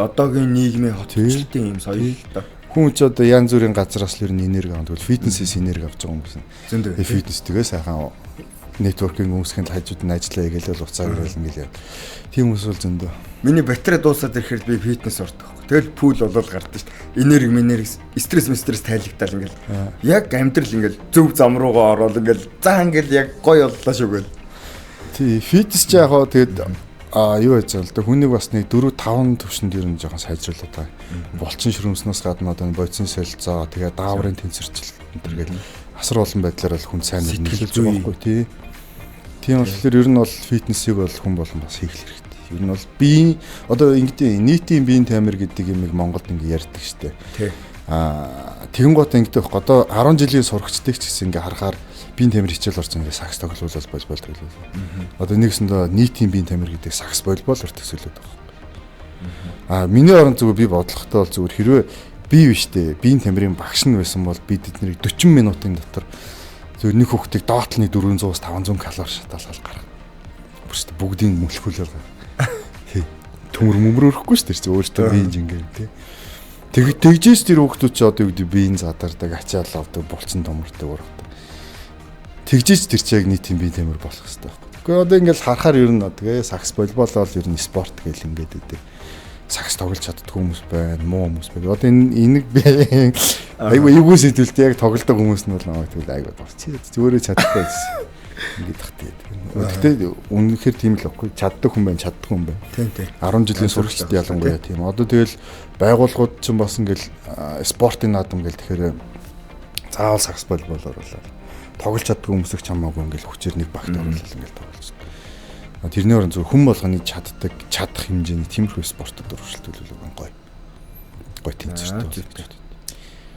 одоогийн нийгмийн хотчлтын юм соёл л доо. Хүн ч одоо янз бүрийн газараас л ер нь энерги авах. Тэгвэл фитнесээс энерги авч байгаа хүмүүс. Зөндөө. Фитнес тэгээ сайхан networking үүсгэхэд хажууд нь ажиллаа хийгээл бол уцаар ирэл ингээл яа. Тийм хүмүүс бол зөндөө. Миний батарей дуусаад ирэхээр би фитнес ордог. Тэгэл пул болол гардаг шүү дээ. Энерги, энерги, стресс, стресс тайлагдтал ингээл. Яг амьдрал ингээл зөв зам руугаа ороод ингээл за ингээл яг гоё боллоо шүү гэл. Тий, фитнес ч яг хоо тэгээд юу яаж байгаа л да хүнийг бас нэг 4 5 төвшөнд ер нь жоохон сайжруулаад байгаа. Булчин ширүүмснээс гадна одоо бодисын солилцоо, тэгээ дааврын тэнцвэрчлэл энэ төр гэл асар олон байдлаар бол хүн сайн нөлөөлж байгаа байхгүй тий. Тийм болохоор ер нь бол фитнесийг бол хүн болон бас хийх хэрэгтэй. Ер нь бол биеийн одоо ингэдэй нийтийн биеийн тамир гэдэг юмыг Монголд ингэ ярьдаг штэ. Тий. Тэгэн гот ингэдэг байхгүй. Одоо 10 жилийн сурагчдыг ч гэсэн ингээ харахаар биеийн тамир хичээл орсон ингээ сакс тоглуулал болбол тоглуул. Одоо нэгсэндээ нийтийн биеийн тамир гэдэг сакс болбол өртөсөлөд байгаа. Миний орон зүгээр би бодлохтой бол зүгээр хэрвээ би биш дээ биеийн тамирын багш нь байсан бол би тэднийг 40 минутын дотор зүгээр нэг хүүхдийг доотлны 400-аас 500 калори шатаалал гаргана. Бүрст бүгдийг мөлхүүлэл гаргана. Тий. Төмөр мөмөр өрөхгүй шүү дээ чи өөртөө биеийн жингээ тий. Тэгжээс тэр хүүхдүүд чи одоо юу гэдэг биеийн задардаг, ачаал авдаг, булчин томордог, ургадаг. Тэгжээс тэр чи яг нийтийн биеийн тамир болох хэрэгтэй байхгүй. Гэхдээ одоо ингээл харахаар ер нь тэгээ сакс волейбол бол ер нь спорт гэл ингээд өгдөг. Сакс тоглож чаддаг хүмүүс байна, муу хүмүүс байна. Одоо энэ энийг би айгүй эвгүй сэдвэлт яг тоглодог хүмүүс нь бол намайг тэгвэл айгүй дурч. Зүгээрээ чадахгүй байсан. Ингээд тах тэгээд. Гэхдээ үнэхээр тийм л байхгүй. Чаддаг хүн байна, чаддаг хүн байна. Тийм тийм. 10 жилийн сурагчд ялангуяа тийм. Одоо тэгэл байгууллагууд ч бас ингээл спортын наадам гэл тэгэхээр заавал сакс волейбол оруулаад тоглож чаддаг хүмүүсийг ч хамаагүй ингээл хүчээр нэг багт оруулаад ингээл тоглож. Тэрний орон зөв хүн болгоны чаддаг, чадах хэмжээний тиймэрхүү спортод өргөжлөлтүүлэх гоё. Гоё тэнцвэртэй.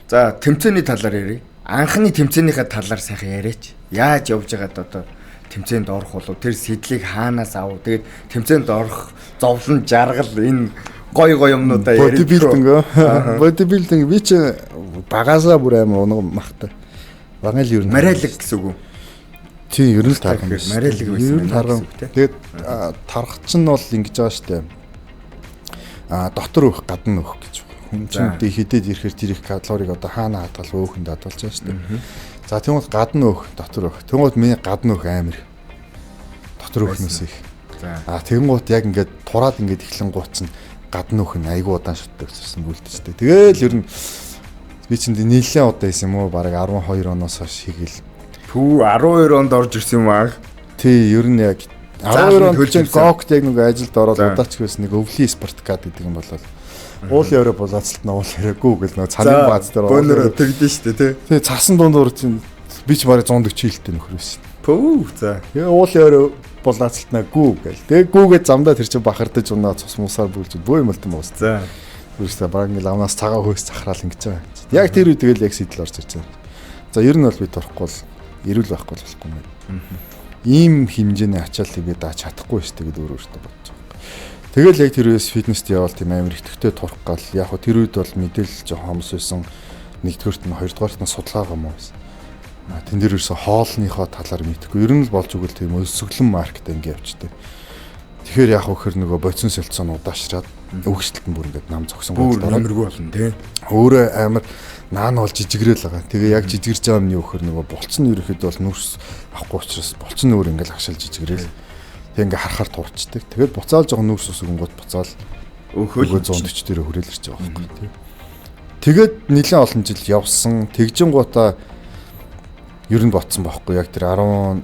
За, тэмцээний талаар ярив. Анхны тэмцээнийхээ талаар сайхан яриач. Яаж явж байгаад одоо тэмцээнд орох болов? Тэр сэдлийг хаанаас ав? Тэгээд тэмцээнд орох зовлон, жаргал энэ гоё гоё юмнуудаа яриа. Бодибилдинг. Бодибилдинг би чи багасаа бүр амар унаг махтай. Багын л ер нь марайлаг гэсэн үг үү? Тийм, ер нь л тархан байсан. Марайлаг байсан. Тархан. Тэгээд тарах чинь бол ингэж байгаа штэ. Дотор өөх, гадна өөх гэж. Хүн чинь хэдээд ирэхээр тэр их калорийг одоо хаана хадгал өөхөнд хадгалж байгаа штэ. За тэгвэл гадна өөх, дотор өөх. Тэгвэл миний гадна өөх амар. Дотор өөхнөөс их. За тэгэнгუут яг ингээд тураад ингээд эхлэн гут чинь гадна өөх нь айгүй удаан шатдаг гэсэн үлдчихтэй. Тэгээл ер нь би чинь нэлээд удаа хийсэн юм уу? Бараг 12 оноос хойш хийгээл Пүү 12 онд орж ирсэн юм аа. Тий, ер нь яг 12 онд чинь Гогт яг нэг ажилд ороод удаач гэсэн нэг өвлийн спорткад гэдэг юм болол уулын орой булаацалт нь уулын оройгүй гэл нөгөө цанын бааз дээр бөөнөрөө тэгдэж штэ тий. Тий, цасан дундуур чинь би ч барыг 140 хилтэй нөхөр байсан. Пүү за. Тэгээ уулын орой булаацалтнаа гүү гэл. Тэгээ гүүгээ замдаа тэр чинь бахардаж унаа цус мусаар бүлж бөө юм болтон уус. За. Бүрсээ бараг ингээл амнаас цагаан хөөс захраал ингэж байгаа. Яг тэр үе тэгэл яг сэтэл орж ирж байгаа. За ер нь бол би турахгүй бол эрүүл байхгүй болохгүй юм байна. Ийм хэмжээний ачааллыг би дааж чадахгүй шүү дээ гэдээ өөр өөртөө бодож байгаа. Тэгэл яг тэр үеэс фитнест явбал тийм амар идэвхтэй турах гал. Яг хөө тэр үед бол мэдээлэл жоохон хомс байсан. Нэгдүгüрт нь хоёрдугаарт нь судалгаагаа муу байсан. Тэн дээр ерөөсө хоолныхоо талаар мэдэхгүй. Ер нь л болж өгөл тийм өсөглөн маркет ингэ явчихдээ. Тэгэхээр яг хөө хэр нөгөө бодисон солилцоо нь удаашраад өгсөлт нь бүр ингээд нам зогсон болоод нэмэргүй болно тий. Өөрөө амар наан бол жижигрэл байгаа. Тэгээ яг жижигэрч байгаа юмны өхөр нөгөө булчин ерөөхдөө бол нүрс авахгүй учраас булчин өөр ингээд агшаал жижигрэл. Тэг ингээд харахаар турчдаг. Тэгээд буцаал жоохон нүрс ус өгөнгөт буцаал өөхөл 140 дээр хүрээл ирж байгаа байхгүй тий. Тэгээд нэлээд олон жил явсан. Тэгжингуудаа ер нь ботсон байхгүй яг тэр 17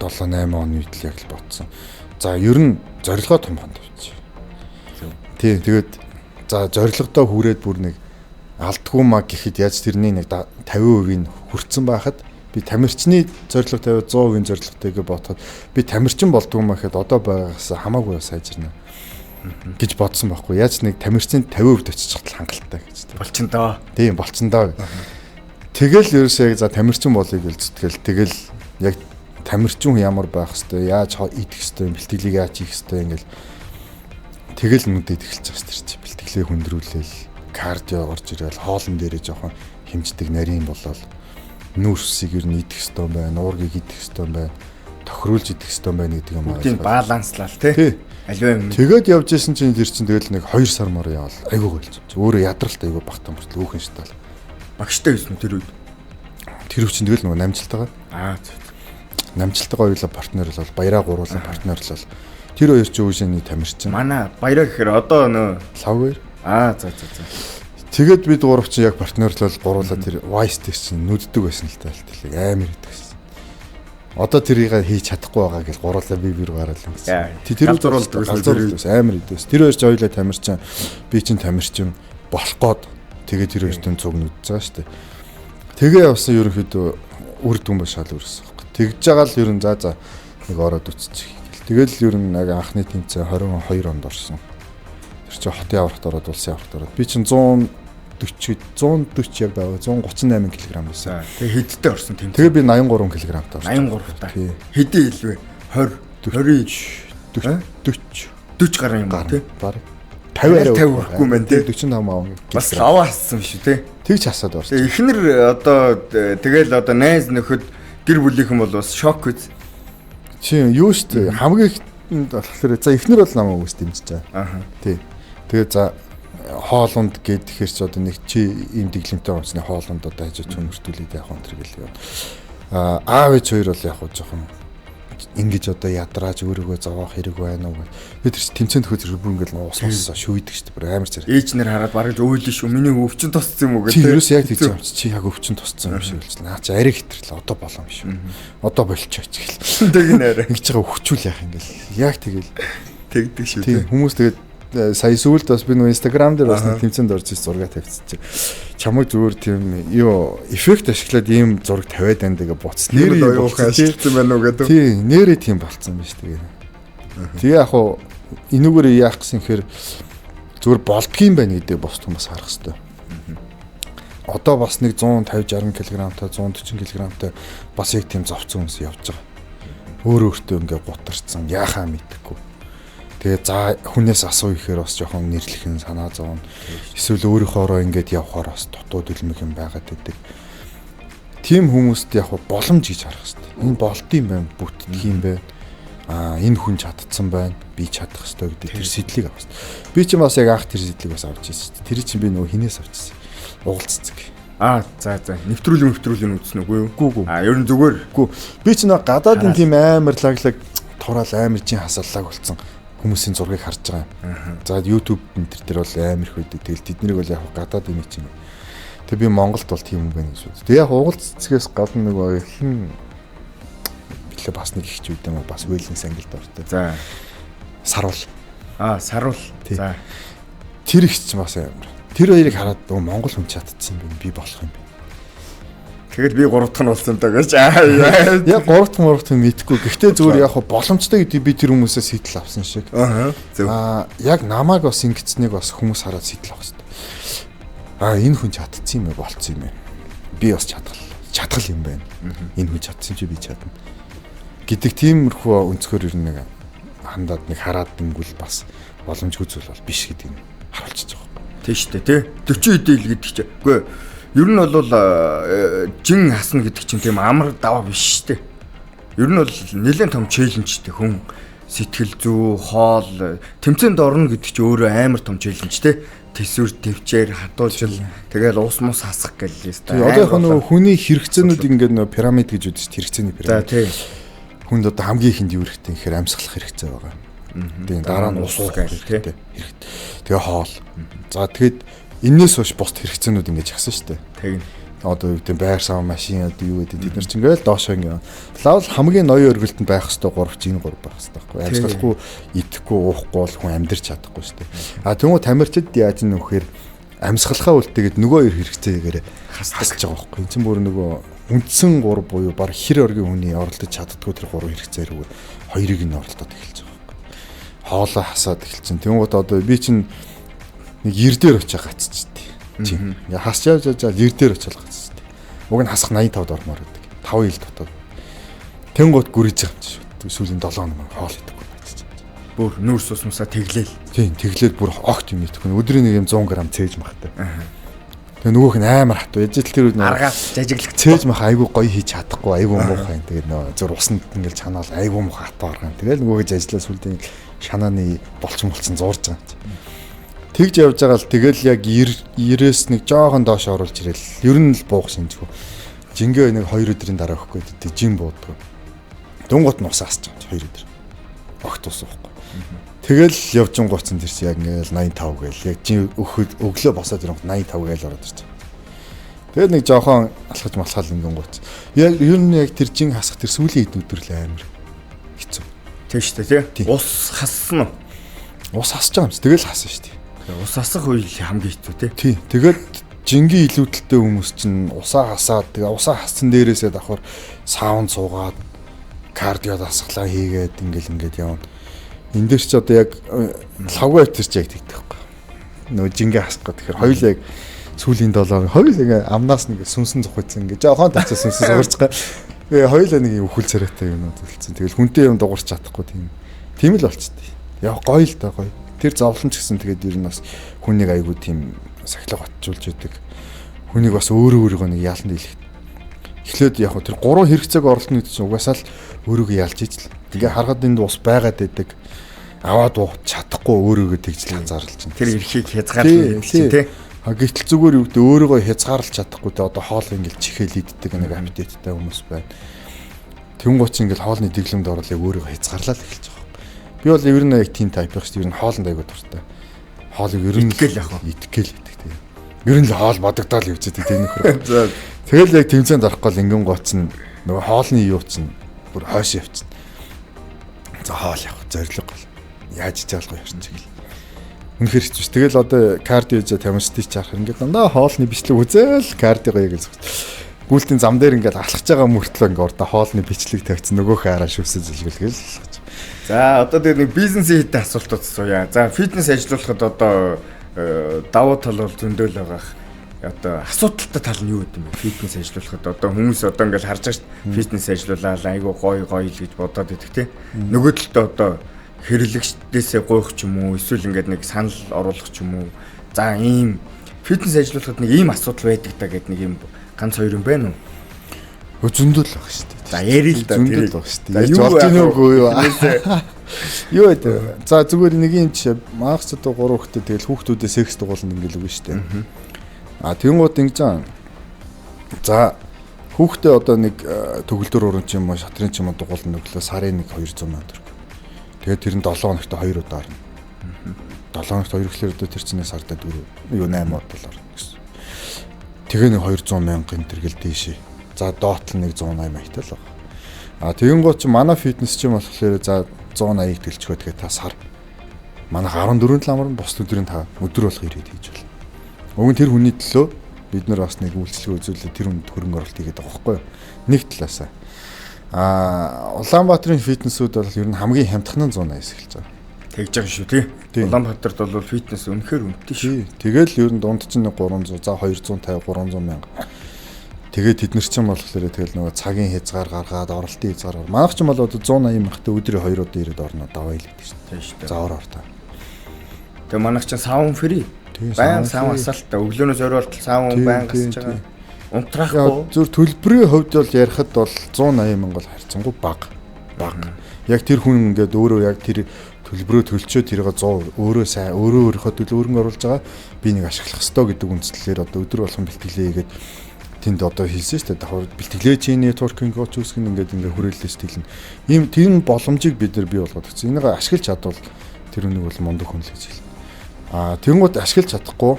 8 оны үед л яг л ботсон. За ер нь зорилгоо томхон тавьчих. Тий, тэгээд за зорилгодоо хүрээд бүр нэг алдгүй маа гэхэд яаж тэрний нэг 50% нь хүртсэн байхад би тамирчны зорилго тавиад 100% зорилготой гэж бодоход би тамирчин болдгоо маа гэхэд одоо байгаагаас хамаагүй сайжирна гэж бодсон байхгүй. Яаж нэг тамирчин 50% очиж хатал хангалттай гэж. Болчин доо. Тийм, болчин доо. Тэгэл ерөөсөө яг за тамирчин болъё гэж зүтгэл. Тэгэл яг тамирчин хүн ямар байх хэвтэй, яаж идэх хэвтэй, бэлтгэлийг яаж хийх хэвтэй ингээл тэгэл нүдэд эхэлж байгаа шүү дээ. Бэлтгэлээ хүндрүүлээл, кардио орж ирээл, хоолн дээрээ жоохон хэмждэг нарийн болол нүүрсийг ер нь идэх хэвтэй байна, уургийг идэх хэвтэй байна, тохируулж идэх хэвтэй байна гэдэг юм аа. Бүгдийг баланслал тий. Аливаа юм. Тэгээд явж исэн чинь тэр чинь тэгэл нэг 2 сар мөр яваал айгүй гойлж. Өөрөө ядралт айгүй багтан мөртлөө өөхөн шатаал. Багштай байсан тэр үед. Тэр үе чинь тэгэл нөгөө намжилтайгаа. Аа зөв. Намжилтайгаа хоёулаа партнерлол, баяраа гуруулаа партнерлол. Тэр хоёр чинь үүшээний тамирчин. Манай баяраа гэхээр одоо нөө лавгаар. Аа за за за. Тэгээд бид гурав чинь яг партнерлол гуруулаа тэр Vice дээр чинь нүддэг байсан л та л амар идэг байсан. Одоо тэрийг хийж чадахгүй байгаа гэж гуруулаа би бэр гараал гэсэн. Тэр галзууруулдаг байсан. Амар идэг байсан. Тэр хоёр чинь хоёулаа тамирчин, би чинь тамирчин болох гээд тэгээ тэр хоёртон цуг нүдж байгаа шүү дээ. Тэгээ явсан ерөнхийдөө үр дүн ба шал өрсөн. Тэгж байгаа л ер нь за нэг ороод үтчих. Тэгэл ер нь яг анхны тэмцээн 22 онд орсон. Тэр чинь хотын аврагт ороод улсын аврагт ороод би чинь 140 яг байгаа 138 кг байсан. Тэгээ хэдтэй орсон тэмцээн? Тэгээ би 83 кг-тай орсон. 83 та. Хэдэн хил вэ? 20 20 40 40 гаруй юм байна тий. Бараг 50 арай 50 хүрэхгүй мэн тий. 45 аав. Бас лава хассан шүү тий. Тэгж хасаад орсон. Тэгээ эхнэр одоо тэгэл одоо найз нөхөд гэр бүлийнхэн бол бас шок үз. Чи юу шүү дээ хамгийн ихэнд болохоор за эхнэр бол намайг үс дэмжиж байгаа. Аа. Тий. Тэгээ за хоолунд гэхээр ч одоо нэг чи ийм дэглэмтэй юмсны хоолунд одоо хажуу чөмөртүүлээд явах энэ төр гэл юм. Аа аав ээж хоёр бол яг хуу жоохон ингэж одоо ядрааж өөрийгөө зовоох хэрэг байна уу гэх. Тэр чинь тэмцээн төхөө зэрэг бүр ингээл уус уусаа шүйдэг шүү дээ. Бүр амар зэрэг. Ээж нэр хараад бараг л уйлэн шүү. Миний өвчин тусцсан юм уу гэх. Чи ерөөс яг тэгж юм чи. Чи яг өвчин тусцсан юм шиг хэлж. Наа чи арай хэтрэл одоо болон биш үү. Одоо болчихооч гэл. Тэг нэрэ. Ингэж байгаа өвчүүл яах ингээл. Яг тэгэл тэгдэг шүү. Тийм хүмүүс тэгээд сая сүүлд бас би нөгөө Instagram дээр бас нэг тэмцээнд орж ирсэн зураг тавьчихсан чи. Чамайг зүгээр тийм юу эффект ашиглаад ийм зураг тавиад байна тэгээ буц. Нэр оюухан ашигласан байна уу гэдэг. Тийм, нэрээ тийм болцсон биш тэгээ. Тэгээ яг хуу энүүгээр яах гэсэн хэрэг зүгээр болдгийм байна гэдэг бос хүмүүс харах хэрэгтэй. Одоо бас нэг 150 60 кг-тай 140 кг-тай бас яг тийм зовцсон хүмүүс явж байгаа. Өөр өөртөө ингээ гутарцсан яхаа мэдэхгүй. Тэгээ за хүнээс асуу ихээр бас жоохон нэрлэх нь санаа зовно. Эсвэл өөрийнхоороо ингээд явхаар бас дутуу дүлмэх юм байгаад байдаг. Тийм хүмүүст яг боломж гэж харах хэрэгтэй. Энэ болдсон байна, бүтдэх юм байна. Аа энэ хүн чадцсан байна, би чадах хэрэгтэй гэдэг тэр сэтлийг авах хэрэгтэй. Би ч бас яг анх тэр сэтлийг бас авч ирсэн шүү дээ. Тэр чинь би нөгөө хинээс авч ирсэн. Угал цэцэг. Аа за за нэвтрүүлэг нь үзсэн үгүй юу? Үгүй. Аа ер нь зүгээр. Үгүй. Би ч нөгөө гадаадын тийм амар лаглаг тураал амар чин хасааллаг болсон хүмүүсийн зургийг харж байгаа юм. За YouTube энэ төр бол амар их байдаг. Тэгэл тэднийг бол яг гадаад юм чинь. Тэг би Монголд бол тийм юм байна гэж бодсон. Тэг яг угал цэцгээс гадна нөгөө хин лээ бас нэг ихч үйд юм уу бас wellness ангилд ортой. За. Саруул. Аа, саруул. За. Тэр ихч чинь бас амар. Тэр хоёрыг хараад Монгол хүн чадчихсан юм би болох юм бэ. Тэгэл би 3 дахь нь болсон юм даа гэж. Яг 3 дахь нь мэдэхгүй. Гэхдээ зүгээр яг боломжтой гэдэг би тэр хүмүүсээс сэтэл авсан шиг. Аа. Зөв. Аа, яг намайг бас ингэцнийг бас хүмүүс хараад сэтэл авах хэрэгтэй. Аа, энэ хүн чадчихсан юм бэ, болцсон юм бэ. Би бас чадгал юм байна. Энэ хүн чадсан чи би чадна. Гэдэг тиймэрхүү өнцгөр ер нь нэг хандаад нэг хараад ингүүл бас боломжгүй зүйл бол биш гэдгийг харуулчихж байгаа юм. Тийм шүү дээ, тий. 40 хэдэн ил гэдэг чинь. Үгүй ер нь бол жин хасна гэдэг чинь тийм амар даваа биш шүү дээ. Ер нь бол нэлээд том челленжтэй хүн сэтгэл зүй, хоол, тэмцээнд орно гэдэг чинь өөрөө амар том челленж тий. Тэсвэр төвчээр хадуулжил тэгэл уус мус хасах гэл л. Одоо яг нөгөө хүний хэрэгцээнүүд ингээд нөгөө пирамид гэж үзэж хэрэгцээний пирамид. За тий. Хүнд одоо хамгийн ихэнд юу хэрэгтэй гэхээр амьсгалах хэрэгцээ байгаа. Тэгээ дараа нь ус уух хэрэгтэй. Тэгээ хоол. За тэгэхэд энээс хойш бусд хэрэгцээнүүд ингэж хасан шүү дээ. Тэгнь. Одоо юу гэдэг байр сав машин одоо юу гэдэг тэд нар чинь ингээл доошоо ингэ. Лавл хамгийн ноён өргөлтөнд байх хэвээр 3 чинь 3 байх хэвээр байхгүй. Амьсгалахгүй, идэхгүй, уухгүй бол хүн амьдрч чадахгүй шүү дээ. А тэгмүү тамирчид яаж нөхөр амьсгалахаа үлдээгээд нөгөө хоёр хэрэгцээгээр хасаж байгаа байхгүй. Энэ чинь бүр нөгөө үндсэн 3 буюу баг хэр оргийн хүний оролдож чаддгүй тэр 3 хэрэгцээ рүү хоёрыг нь оролдоод эхэлж байгаа байхгүй. Хоолоо хасаад эхэлчин. Тэнгуут одоо би чинь нэг 90 дээр очиж гацчихдээ. Тийм. Ингээ хасч явж явж 90 дээр очиж гацчихдээ. Уг нь хасах 85-д ормоор байдаг. 5 ил дотоод. Тэнгуут гүрэж байгаа юм чи шүү. Сүүлийн 7 хоног хоол идэхгүй гацчих. Бүр нүүрс усмасаа тэглээл. Тийм, тэглээл бүр огт юм идэхгүй. Өдрийн нэг юм 100 г цээж махтай. Тэгээ нөгөөх нь амар хатуу. Яж л тэр үед аргаас жажиглах цээж мах айгүй гоё хийж чадахгүй, айгүй муухай. Тэгээд нөө зур усанд ингээл чанаал айгүй муухай хатуу аргаа. Тэгэл нөгөөх ажиллаа сүлдээ шанааны болцсон болцсон зуурж байгаа юм чи. Тэгж явж байгаа л тэгэл яг 90-ээс нэг жоохон доош оруулж ирэл. Ер нь л буух шинжгүй. Жингээ нэг 2 өдрийн дараа өгөхгүй гэдэг жин бууддаг. Дүнгуут нь ус асч байгаа 2 өдөр. Огт ус уухгүй. Тэгэл явж гоцсон тэр чи яг ингээл 85 гээл. Яг жин өглөө босоод ирэнгут 85 гээл ороод ирчих. Тэгээд нэг жоохон алхаж малхаал ингэн гоц. Яг ер нь яг тэр жин хасах тэр сүүлийн хэд өдөр л амар хэцүү. Тийм шүү дээ, тий. Ус хассан уу? Ус хасж байгаа юм чи. Тэгэл хасан шүү дээ. Ус хасах үе хамгийн хэцүү тий. Тий. Тэгээд жингийн илүүдэлтэй хүмүүс чинь усаа хасаад тэгээ усаа хассан дээрээсээ давхар саун суугаад кардио дасгалаа хийгээд ингээл ингээд явна. Энд дээр чи одоо яг лавгүй тэр чи яг тэгдэг байхгүй. Нөгөө жингээ хасах гэдэг. Тэгэхээр хоёул яг сүүлийн 7 хоёул ингээ амнаас нэг сүнсэн зухицсан ингээ жоохон тацсан сүнсэн сугарч байгаа. Тэгээ хоёул нэг юм өхөл царайтай юмнууд үлдсэн. Тэгэл хүнтэй юм дуурч чадахгүй тийм. Тийм л болчихдээ. Яг гоё л да гоё. Тэр зовлон ч гэсэн тэгээд ер нь бас хүнийг айгүй тийм сахилга батжуулж идэг. Хүнийг бас өөрөө өөрийгөө нэг яалан дийлэх. Эхлээд яг тэр гурван хэрэгцээг оролтно гэдэг чинь угаасаа л өөрийгөө ялж ижил. Тэгээ харахад энд ус байгаад байдаг. Аваад уух чадахгүй өөрийгөө тэгжил хязгаарлаж чинь. Тэр эрхийг хязгаарлах чинь тий. А гэтэл зүгээр юу гэдэг өөрийгөө хязгаарлаж чадахгүй те одоо хоол ингээл чихэл иддэг нэг аппетиттай хүмүүс байна. Тэнгуут чинь ингээл хоолны дэглэмд орол яг өөрийгөө хязгаарлаад эхэлж байгаа. Би бол ер нь яг тийм тайп байх шүү дээ. Ер нь хоолнд айгуу дуртай. Хоолыг ер нь итгэл яг итгэл идэг тийм. Ер нь л хоол бодогдоол явж идэг тийм нөхөр. За тэгэл яг тэмцээнд орохгүй л ингэн гоц нь нөгөө хоолны юу чинь бүр хойш явчихна. За хоол явах зориг гол. Яаж ижаалгүй явсан чиг л. Үнэхэр хэцүү ш. Тэгэл одоо кардио жаа тамирчдыг чарах ингээд дандаа хоолны бичлэг үзэл кардио гоё гэж. Гүйлтийн зам дээр ингээд алхаж байгаа мөртлөө ингээд ордоо хоолны бичлэг тавьчихсан нөгөөхөө хараа шүвсэж зэлгэлгээл алхаж. За одоо тэр нэг бизнесийн хэдэн асуултууд асууя. За фитнес ажиллуулахад одоо давуу тал бол зөндөөл байгаах. Одоо асуудалтай тал нь юу гэдэг юм бэ? Фитнес ажиллуулахад одоо хүмүүс одоо ингээл харж байгаа шүү дээ. Фитнес ажиллуулаад айгүй гоё гоё л гэж бодоод идэх тий. Нөгөө талд одоо хэрэглэгчдээсээ гуйх ч юм уу эсвэл ингээд нэг санал оруулах ч юм уу. За ийм фитнес ажиллуулахад нэг ийм асуудал байдаг та гэд нэг юм ганц хоёр юм байна уу? Зөндөл баг шүү дээ. За яри л да зөндөл баг шүү дээ. Яаж болж ийн үгүй юу? Юу вэ? За зүгээр нэг юм жишээ. Манайх ч одоо 3 хүүхдээ тэгэл хүүхдүүдээ секс дугуулна ингээл үгүй шүү дээ. А тэнгууд ингэж аа. За хүүхдээ одоо нэг төгөлдөр уран ч юм уу шатрын ч юм уу дугуулна өглөө сарын нэг 200 сая төгрөг. Тэгээд тэр нь 7 хоногт 2 удаа орно. 7 хоногт 2 гэхлээр одоо тэр чинь сарда 4 юу 8 удаа орно гэсэн. Тэгээ нэг 200 мянган тэргэл дээшээ. За доотл нэг 180 маягтай л байгаа. А тэгэн гоо чи манай фитнес ч юм болохоор за 180-ыг төлчгөө тэгээ та сар. Манайх 14 л амар бус өдрийн та өдөр болох ирээд хийж болно. Уг нь тэр хүний төлөө бид нар бас нэг үйлчлэг үзүүлээд тэр хүнд хөрөнгө оруулалт хийгээд байгаа байхгүй юу? Нэг талаасаа. А Улаанбаатарын фитнесүүд бол ер нь хамгийн хямдхан нь 180-аас эхэлж байгаа. Тэгж байгаа шүү тий. Улаанбаатарт бол фитнес үнэхээр үнэтэй шүү. Тэгэл ер нь дунд чинь 300 за 250 300 мянга. Тэгээд тэд нар чинь болохоор тэгэл нөгөө цагийн хязгаар гаргаад оролтын хязгаар. Манайх ч юм бол одоо 180 мянгатай өдрийн 2 удаа ирээд орно даваа л гэдэг шүү. Тийм шүү дээ. За ор ор та. Тэгээ манайх чинь савн фри. Баян савн асаалтаа өглөөнөөс орой болтол савн баян гасч байгаа. Унтраахгүй. Зүр төлбөрийн хувьд бол ярихад бол 180 мянга бол харьцангуй бага. Бага. Яг тэр хүн ингээд өөрөө яг тэр төлбөрөө төлчөө тэрийг 100 өөрөө сайн өөрөө өөрийнхөө төлөө хөрөнгө оруулж байгаа. Би нэг ашиглах ёстой гэдэг үндслээр одоо өдөр болгон бэлтгэлээ хийгээд тэнд одоо хэлсэн шүү дээ. Давхар бэлтгэлээ чинь networking коуч үүсгэн ингээд ингээ хүрээлэлээс тэлнэ. Ийм тийм боломжийг бид нар бий болгоод өгсөн. Энийг ашиглаж чадвал тэр үнийг бол мундаг хүн л гэж хэлнэ. Аа тэнгуут ашиглаж чадахгүй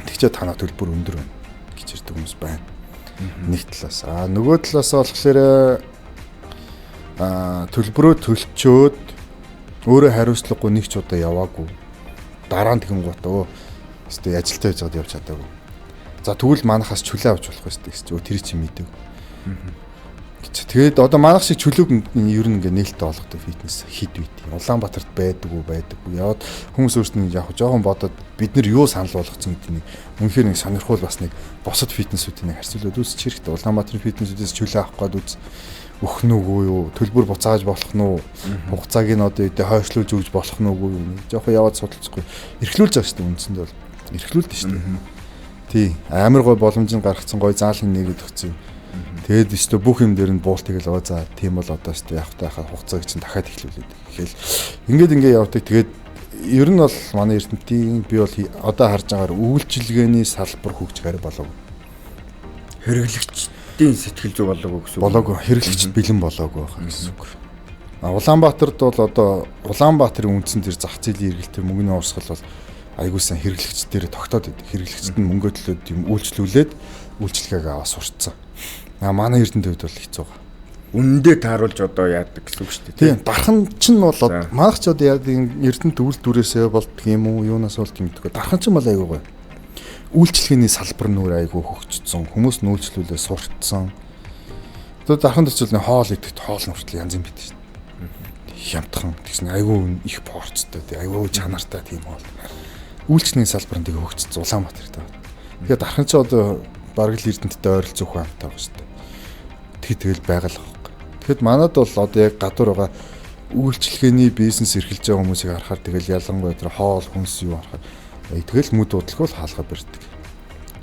тэгчээ танаа төлбөр өндөр байна гэж ирдэг хүмүүс байна. Нэг талаас. Аа нөгөө талаас болохоор аа төлбөрөө төлчөөд өөрөө хариуцлагагүй нэг ч удаа яваагүй. Дараа нь тэгэнгუут өө өстэй ажилтаа байж байгаад явж чадаагүй. За тэгвэл манахаас чөлөө авч болох ёстой гэсэн чинь тэр чинь мэдэв. Гэж. Тэгээд одоо манах шиг чөлөөг ер нь ингээ нээлттэй олгодог фитнес хэд үйт. Улаанбаатарт байдаг уу байдаггүй. Яваад хүмүүс өөрсдөө яг жоохон бодоод бид нар юу санал болгоцсон гэдэг нэг үнэхээр нэг сонирхол бас нэг бусад фитнесүүдийн нэг харьцуулаад үзчих хэрэгтэй. Улаанбаатарын фитнесүүдээс чөлөө авах гээд үз өгөх нь үгүй юу? Төлбөр буцааж болох нь уу? Хугацааг нь одоо үдэ хойшлуулж өгж болох нь үгүй юу? Жоохон яваад судалчихгүй. Эрхлүүлж байгаа шүү дээ үндсэндээ бол. Эрхлүүлдэ шүү дээ. Тий. Амар гой боломжийг гаргацсан гой заалын нэгэд өгсөн юм. Тэгээд өстө бүх юм дээр нь буулт тэгэл оо за тийм бол одоо өстө явах тайхаа хугацааг чинь дахиад эхлүүлээд гэхэл ингээд ингээ явдаг. Тэгээд ер нь бол манай Эрдэнэтийн би бол одоо харж байгаагаар үйлчилгээний салбар хөгжих арай болоогүй. Хэрэглэгчдийн сэтгэл зүй болоогүй гэсэн үг. Болоогүй. Хэрэглэгчд бэлэн болоогүй байх гэсэн үг. Улаанбаатарт бол одоо Улаанбаатарын үндсэн тэр зах зээлийн эргэлт мөнгөний урсгал бол айгуу сайн хэрэглэгч дээр тогтоод идэг. Хэрэглэгчд нь мөнгө төлөөд юм үйлчлүүлээд үйлчилгээг аваа сурцсан. А манай Эрдэнэт хувьд бол хэцүү байгаа. Үндэ тааруулж одоо яадаг гэсэн үг шүү дээ. Тийм. Дархан чинь бол манайх ч одоо яадаг Эрдэнэт үйлдвэрээсээ болдго юм уу, юунаас болдго юм гэдэггүй. Дархан чинь бол айгуу гоё. Үйлчилгээний салбар нүүр айгуу хөгжсөн. Хүмүүс нь үйлчлүүлээ сурцсан. Одоо дархан төсөл нэг хоол идэхэд хоол нь хүртэл янз юм бид шүү дээ. Хямдхан тэгсэн айгуу их порцтой, айгуу чанартай тийм хоол. Үйлчилгээний салбар нь тэг хөгжсөн Улаанбаатарт. Тэгэхээр дархан чи одоо бараг л Эрдэнэттэй ойролцоох хамтаа байгаа шүү дээ. Тэгэл байгаль байхгүй. Тэгэхэд манад бол одоо яг гадуур байгаа үйлчилгээний бизнес эрхэлж байгаа хүмүүсийг харахаар тэгэл ялангуяа тэр хоол хүнс юу харахаар тэгэл мүд удалгүй л хаалга барьдаг.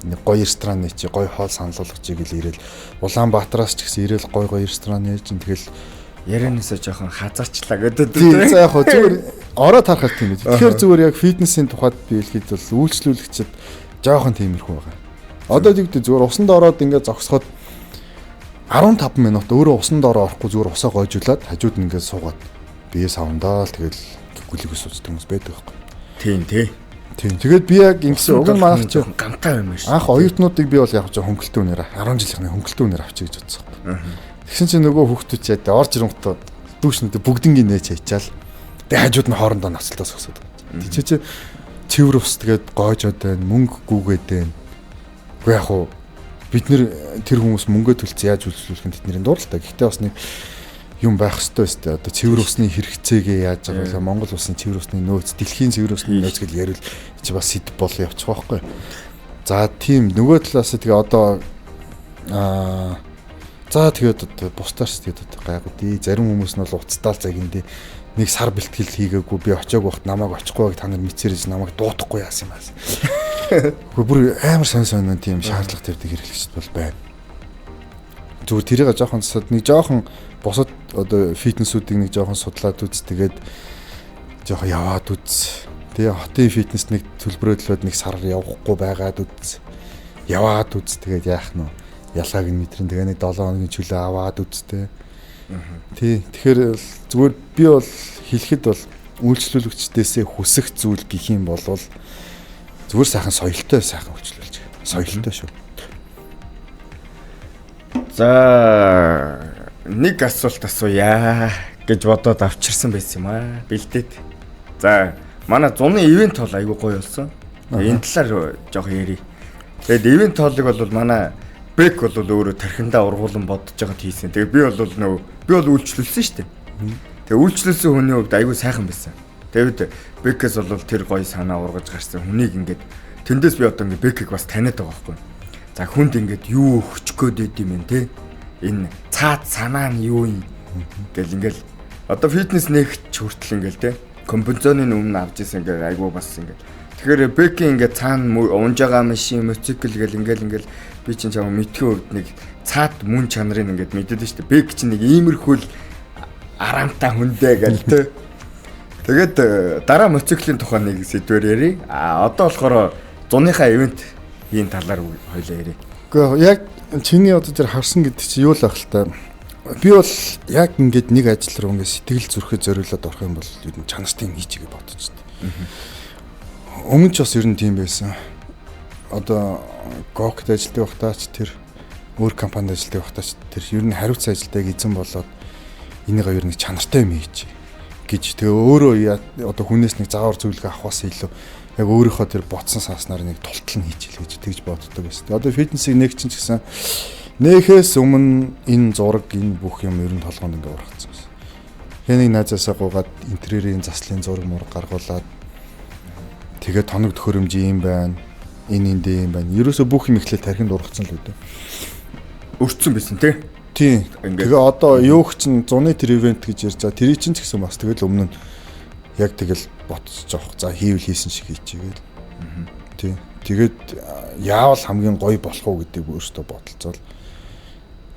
Нэг гоё ресторан нэ чи гоё хоол санал болгочих гэл ирээл Улаанбаатараас ч гэсэн ирээл гоё гоё ресторан нэ чинь тэгэл ярианасаа жоохон хазаарчлаа гэдэг. Тийм за яг хөө зүгээр ороо тарахаар тийм ээ. Тэгэхээр зүгээр яг фитнесийн тухайд би хэлэхэд бол үйлчлүүлэгчд жоохон тиймэрхүү байгаа. Одоо тэгвэл зүгээр усанд ороод ингээд зогсоход 15 минут өөрөө усанд ороо орохгүй зүгээр усаа гойжуулаад хажууд нь ингээд суугаад бие савндаа л тэгэл гүлэг сууцдаг хүмүүс байдаг байхгүй. Тийм тий. Тийм. Тэгээд би яг ингэсэн уг нь манайх чи гамтай юм шиг. Анх оюутнуудыг би бол яг жоо хөнгөлтөө үнээр 10 жилийнхний хөнгөлтөө үнээр авчиг гэж бодсон. Тэгсэн чинь нөгөө хүүхдүүд ч яа орж ирэнгүүтээ дүүшнүүдээ бүгднгийн нээч хайчаал. Тэгээ хажууд нь хоорондоо ноцолдоо согсоод. Тэг чи цэвэр ус тэгээд гоожоод байна, мөнгө гүгээд байна. Үгүй яг уу бид нэр тэр хүмүүс мөнгө төлцсөн яаж үйлчлүүлэх нь тэдний дурлалтай. Гэхдээ бас нэг юм байх ёстой өстэй. Одоо цэвэр усны хэрэгцээгээ яаж байгаа вэ? Монгол улсын цэвэр усны нөөц, дэлхийн цэвэр усны нөөц гэж ярил чи бас сэдв болоо явчих واخгүй. За тийм нөгөө талаас тэгээ одоо за тэгээд одоо бусдаарч тэгээд одоо гайгүй дээ. Зарим хүмүүс нь бол уцтаал загиндээ нэг сар бэлтгэл хийгээгүй би очиаг байхад намайг очихгүй байг та нар мэдсэрэж намайг дуудахгүй яасан юм аа. Гэхдээ бүр амар сонь сонь тийм шаардлага тавьдаг хэрэглэгчд бол байна. Зүгээр тэрийг жоохон нэг жоохон бусад одоо фитнесүүдийг нэг жоохон судлаад үз тэгээд жоохон яваад үз. Тэгээ хотын фитнес нэг төлбөрөөлөөд нэг сар явахгүй байгаад үз. Яваад үз тэгээд яах нь вэ? Ялгааг нь мэдрэн тэгээ нэг 7 хоногийн чөлөө аваад үз тэ. Тий. Тэгэхээр зүгээр би бол хэлэхэд бол үйлчлүүлэгчдээсээ хүсэх зүйл гэх юм бол зүгээр сайхан соёлтой сайхан үйлчлүүлж. Соёлтой шүү. За Нэг асуулт асууя гэж бодоод авчирсан байсан юм аа. Бэлдээд. За манай зуны ивент бол айгүй гоё болсон. Энэ талаар жоох ярив. Тэгээд ивент хоолыг бол манай Бек бол өөрөө тархиндаа ургуулan бодож байгаад хийсэн. Тэгээд би бол нөгөө би бол үйлчлүүлсэн шүү дээ. Тэгээд үйлчлүүлсэн хүний хувьд айгүй сайхан байсан. Тэгээд Бекээс бол тэр гоё санаа ургаж гарсан. Хүнийг ингээд тэндээс би одоо ингээд Бекийг бас таниад байгаа байхгүй. За хүнд ингээд юу өгчих гээд байд юм бэ те? Энэ цаад санаа нь юу юм гэл ингээл одоо фитнес нэгч хүртэл ингээл те компенсационы өмнө авч исэн ингээд айгүй бас ингээд. Тэгэхээр Бекийн ингээд цаана унж байгаа машин, мотоцикл гэл ингээл би чинь чам мэдхийн хувьд нэг цаад мөн чанарыг ингээд мэдээд шүү дээ. Бек чинь нэг иймэрхүү л арамтай хүндээ гэл те. Тэгээд дараа мотоциклийн тухай нэг сэдвээр ярив. А одоо болохоор зуныхаа ивент хийн талаар хоёлаа ярив. Гэхдээ яг чиний одоо тэр харсан гэдэг чинь юу л ах л та. Би бол яг ингээд нэг ажил руу ингээд сэтгэл зүрхээ зориулаад орох юм бол ер нь чанартай юм хийчихье бодож шүү дээ. Өмнө ч бас ер нь тийм байсан. Одоо Гокт ажилладаг байхдаа ч тэр өөр компанид ажилладаг байхдаа ч тэр ер нь хариуцсан ажилтайг эзэн болоод энийгээ ер нь чанартай юм хийчих гэж тэгээ өөрөө одоо хүнээс нэг заавар зөвлөгөө авахаас илүү яг өөрийнхөө тэр ботсон сааснаар нэг тултал нь хийчихэл гэж тэгж боддог байсан. Одоо фитнесийг нэг чинь ч гэсэн нээхээс өмнө энэ зураг энэ бүх юм ер нь толгоонд ингээ ургацсан байсан. Хэнийг найзаасаа гуугаад интерьерийн заслын зураг мураг гаргуулад тэгээд тоног төхөөрөмж юм байна. Энэ эндээ юм байна. Ерөөсө бүх юм эхлээл тархинд ургацсан л үү. Өртсөн байсан тий. Тийм. Тэгээ одоо юу ч чинь зуны тэр ивент гэж ярьж байгаа. Тэр чинь ч гэсэн бас тэгэл өмнө нь яг тэгэл ботсож авах. За хийвэл хийсэн шиг хийчихгээл. Тийм. Тэгээд яавал хамгийн гоё болох уу гэдэг өөртөө бодолцоол.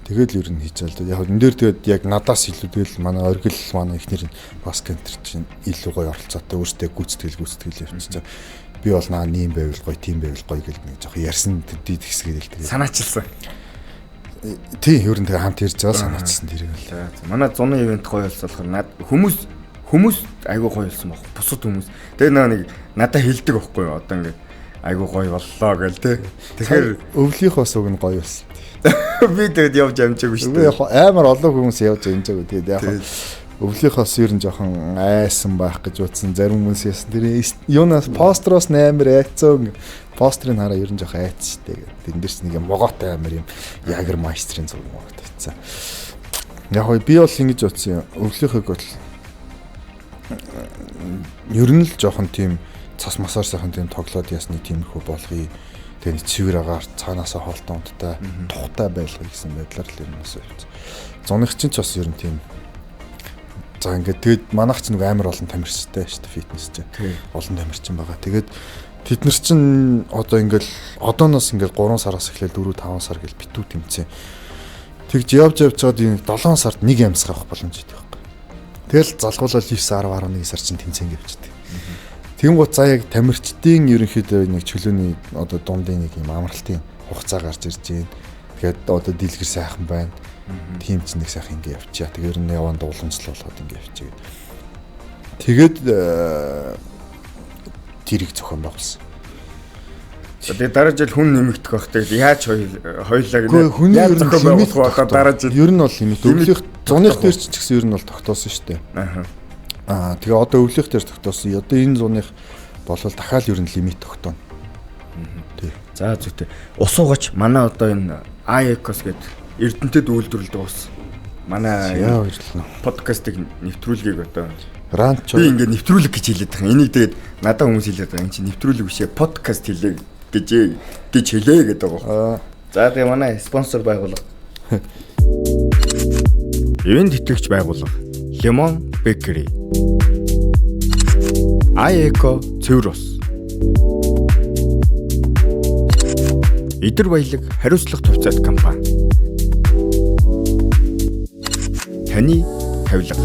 Тэгэл ер нь хийж байгаа л да. Яг энэ дээр тэгээд яг надаас илүү тэгэл манай оргил манай эхнэр нь баскетер чинь илүү гоё оролцоотой өөртөө гүйцэтгэл явчихсан. Би бол наа нэм байвал гоё, тийм байвал гоё гэл нэг жоох ярьсан төдий тэгсгээд л тэгээд санаачилсан. Тий, ер нь тэгээ хамт ярьж байгаа санаачилсан тэрийг л. За манай зуны ивент гоё болсон болохоор над хүмүүс айгүй гоё болсон баг. Бусад хүмүүс. Тэгээ нэг надад хэлдэг байхгүй юу? Одоо ингээд айгүй гоё боллоо гэл тэ. Тэгэхээр өвлийнх бас уг нь гоё болсон. Би тэгээд явж амжаагүй шүү дээ. Яг амар олон хүмүүс явж амжаагүй. Тэгээд яг өвлийнхоос ер нь жоохон айсан байх гэж бодсон. Зарим хүмүүс ясан. Тэр юунаас постероос амар айцсан. Постерыг хараа ер нь жоохон айц штэ гэдэг. Тэн дээрс нэг юм могоотой амар юм Ягер майстрын зураг могот тавьсан. Яг хоо би бол ингэж бодсон юм. Өвлийнхыг бол ер нь л жоохон тийм цас масаар сайхан тийм тоглоод ясны тиймэрхүү болгоё. Тэгээ нэг цэвэр агаар цаанаасаа хоолтой унттай тухтай байлгая гэсэн байдлаар л ер нь бас явчихсан. Зуных чинь ч бас ер нь тийм. За ингээд тэгээд манайх ч нэг амар олон тамирчтай шүү дээ фитнес чинь. Олон тамирчин байгаа. Тэгээд тэд нар чинь одоо ингээд одооноос ингээд 3 сараас эхлээл 4 5 сар гэл битүү тэмцээн. Тэгж явж явж байгаад энэ 7 сард нэг ямсгаа авах боломж идэв байхгүй. Тэгэл залгуулал 9 10 11 сар чинь тэмцээн гэвчдэг. Тэнгуут за яг тамирчдын ерөнхийдөө нэг чөлөөний одоо дундын нэг юм амралтын хугацаа гарч ирж байна. Тэгээд одоо дийлгэр сайхан байна. Тийм ч нэг сайхан ингэ явчихъя. Тэгээд ер нь яванд уламжлал болгоод ингэ явчихъя гэд. Тэгээд тэрийг зохион байгуулсан. Тэгээд дараа жил хүн нэмэгдэх байх. Тэгээд яаж хоёлаа гэнэ. Яаж зохион байгуулах вэ? Одоо дараа жил ер нь бол лимит. Өвлөх зуных дээр ч гэсэн ер нь бол тогтоосон шүү дээ. Аа тэгээ одоо өвлөх дээр тогтоосон. Одоо энэ зуных болвол дахиад ер нь лимит тогтооно. Тий. За зүйтэй. Ус уугач манай одоо энэ iEcos гэдэг Эрдэнэтэд үйлдвэрлэдэг ус. Манай подкастыг нэвтрүүлгийг одоо ранч би ингээд нэвтрүүлэг гэж хэлээд байгаа. Энийг тэгээд надад хүмүүс хэлээд байгаа. Энд чинь нэвтрүүлэг биш ээ, подкаст хэлээ гэж хэлээ гэдэг байгаа. За тэгээ манай спонсор байгууллага. Ивент итгэгч байгууллага Lemon Bakery. iEco цэвэр ус. Идэр баялаг хариуцлага төвцөөт компани. Таны тавилга.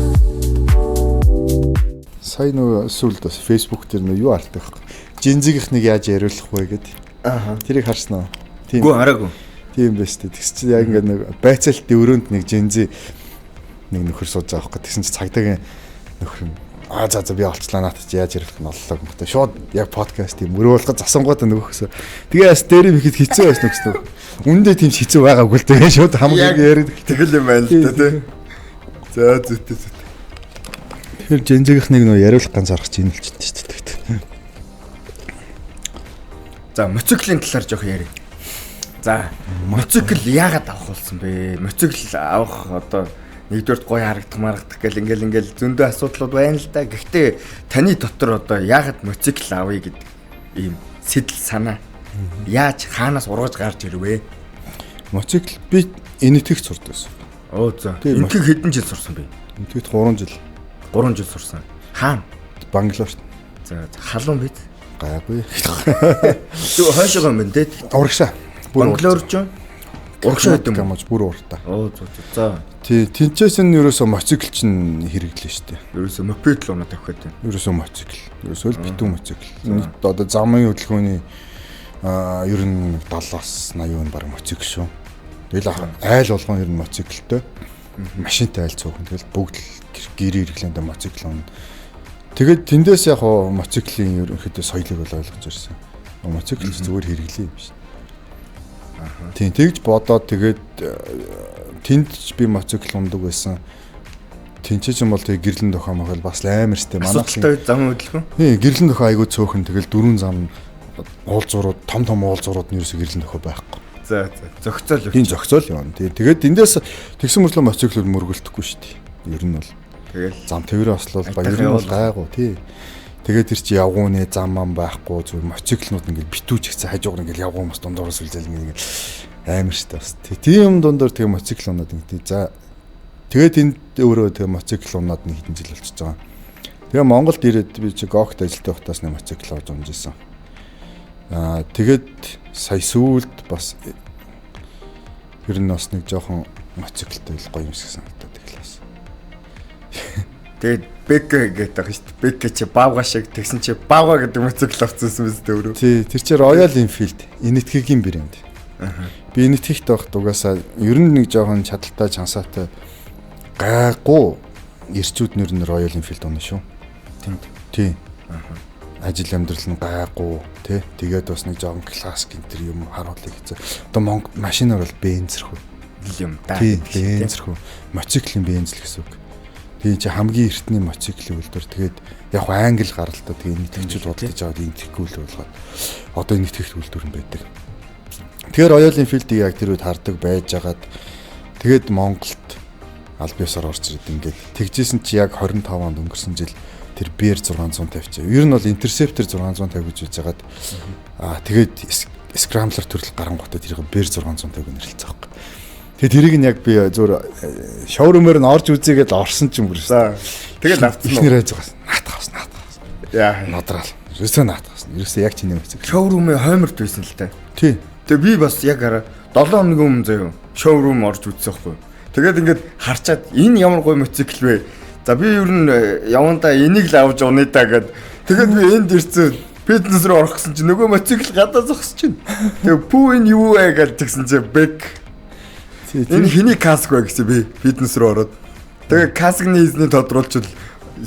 Сая нөгөө сүүлд бас Facebook дээр нөгөө юу артдаг байхгүй. Жинзигийнх нэг яаж яриулах вэ гэд. Аа. Тэрийг харсан уу? Тийм. Гүү хараагүй. Тийм байж тээ. Тэгс чи яг ингээд нэг байцаалтын өрөөнд нэг жинзи нэг нөхөр сууж байгаа байхгүй. Тэгсэн чи цагдаагийн нөхөр нь аа за би олцлаа наат чи яаж ярих нь оллоо гэмтэй. Шууд яг подкаст юм өрөө болгож засангууд нөгөөхсөө. Тэгээ бас дээр юм ихэд хэцүү байсан гэсэн. Үндэ тийм ч хэцүү байгаагүй л тэгээ шууд хамгийн яриад тэгэл юм байна л да тий. За зүйтэй зүйтэй. Тэгэхээр Жензэгийнхнийг нөө яриулах ганц арга чинь хэлчихсэн шүү дээ. За мотоциклийн талаар жоох ярив. За мотоцикл яагаад авах болсон бэ? Мотоцикл авах одоо нэгдүгээрт гоё харагдах марагдах гэл ингээл зөндөө асуудлууд байна л да. Гэхдээ таны дотор одоо яагаад мотоцикл авъя гэдэг ийм сэтэл санаа яаж хаанаас ургаж гарч ирвэ? Мотоцикл би Энэтхэгт сурдаг байсан. Оо за. Энэтхэг хэдэн жил сурсан бэ? Энэтхэгт 3 жил. 3 жил сурсан. Хаана? Бангалорт. За халуун биз? Гайгүй. Тэг хойшоогоо юм бэ? Урагшаа. Бангалор ч урагшаа гэдэг юм уу? Бүр уртаа. Оо зөө зөө. За. Тий, тэнцээс нь ерөөсөө мотоцикл чинь хэрэглээ шүү дээ. Ерөөсөө мопед л унаа тавих гэдэг. Ерөөсөө мотоцикл. Ерөөсөө л битүү мотоцикл. Нийт одоо замын хөдөлгөөний ер нь 70-аас 80% нь баг мотоцикл шүү. Тэгэл айл болгон ер нь мотоциклтэй. Машинтай айл цөөхөн. Тэгэл бүгд л гэрээ хэрэглээндээ мотоцикл унаа. Тэгээд тэндээс яг хоо мотоциклийн ерөнхийдөө соёлыг бол ойлгож ирсэн. Мотоцикл зүгээр хэрэглээ юм шиг. Тийм тэгж бодоод тэгээд тэнд ч би мотоцикл ундаг байсан. Тэнцээ ч юм бол тэг гэрлэн дохоо мохол бас амар штэ. Манайхтай зам хөдөлгөөн. Тийм гэрлэн дохоо айгүй цөөхөн тэгэл дөрвөн зам уулзуурууд том том уулзуурууд нь ерөөсө гэрлэн дохоо байхгүй. За за зохицол. Тийм зохицол явна. Тийм тэгээд эндээс тэгсэн мөртлөө мотоциклүүд мөргөлдөхгүй штэ. Ер нь бол тэгэл зам тээврээ ослол ба ер нь бол гайгүй тий. Тэгээд тэр чи явгууны зам мам байхгүй зүгээр мотоциклнууд ингээл битүүч ихсэн хажуугаар ингээл явгуу мас дундуураас үлзэл ингээл амар штэ бас. Тийм дундуур тэгээ мотоцикл унаад ингээ. За тэгээд энд өөрөө тэгээ мотоцикл унаад нэг хэдэн жил болчихж байгаа. Тэгээ Монголд ирээд би чи Гогт ажилтаа байхдаас нэг мотоцикл авч унж исэн. Аа тэгээд сая сүүлд бас ер нь бас нэг жоохон мотоциклтэй л гоё юм шиг санагдаад тэглээс. Тэгээд Бэк гэдэг байгаа шүү дээ. Бэк чи баавга шиг тэгсэн чи баавга гэдэг мотоцикл авчихсан биз дээ өөрөө. Тий, тэр чи Royal Enfield Энэтхэгийн брэнд. Би Энэтхэгт байхад угаасаа ер нь нэг жоохон чадaltaй чансаатай гайгүй эрчүүд нэр нь Royal Enfield унаа шүү. Тэнд. Тий. Ажил амьдрал нь гайгүй тий. Тэгээд бас нэг жоохон классик энэ төр юм харуулъя гэсэн. Одоо Монгол машинаар бол бензэрхүү юм да. Тий, бензэрхүү. Мотоциклийн бенз л гэсэн үг. Тэгээ чи хамгийн эртний мотоциклийн үйлдвэр тэгээд яг англи гаралтай тэгээ энэтхэгчүүд худалдаж аваад энэтхэхгүй л болгоод одоо энэтхэгт үйлдвэр нь байдаг. Тэгэхээр Royal Enfield-ийг яг тэр үед хардаг байжгаад тэгээд Монголд аль биесээр орж ирээд ингээд тэгжсэн чи яг 25 онд өнгөрсөн жил тэр BR 650 чи. Ер нь бол Interceptor 650 гэж үзэж хагаад аа тэгээд Scrambler төрөл гарангуутаа тэрийг BR 650 гэж нэрлэсэн байхгүй. Тэгээ тэрийг нь яг би зүгээр шоурумээр нь орж үзээгээд орсон ч юм бүр. Тэгэл авцсан уу? Эхнэр айж байгаас наатахаас наатахаас. Яа, нодраал. Ерөөсөө наатахаас. Ерөөсөө яг чиний мотоцикл. Шоурумын хойморт байсан л та. Тий. Тэгээ би бас яг араа 7 хоногийн өмнө заяа шоурум орж үзсэн байхгүй. Тэгээд ингээд харчаад энэ ямар гоё мотоцикл вэ? За би ер нь явандаа энийг л авч унаа да гэд. Тэгээд би энд ирсэн. Фитнес рүү орох гэсэн чинь нөгөө мотоцикл гадаа зогсож байна. Тэгээ пүү энэ юу вэ гэж тэгсэн чинь бэк. Энэ хэний каск вэ гэсэн би фитнес рүү ороод. Тэгээ каскны эзний тодруулчвал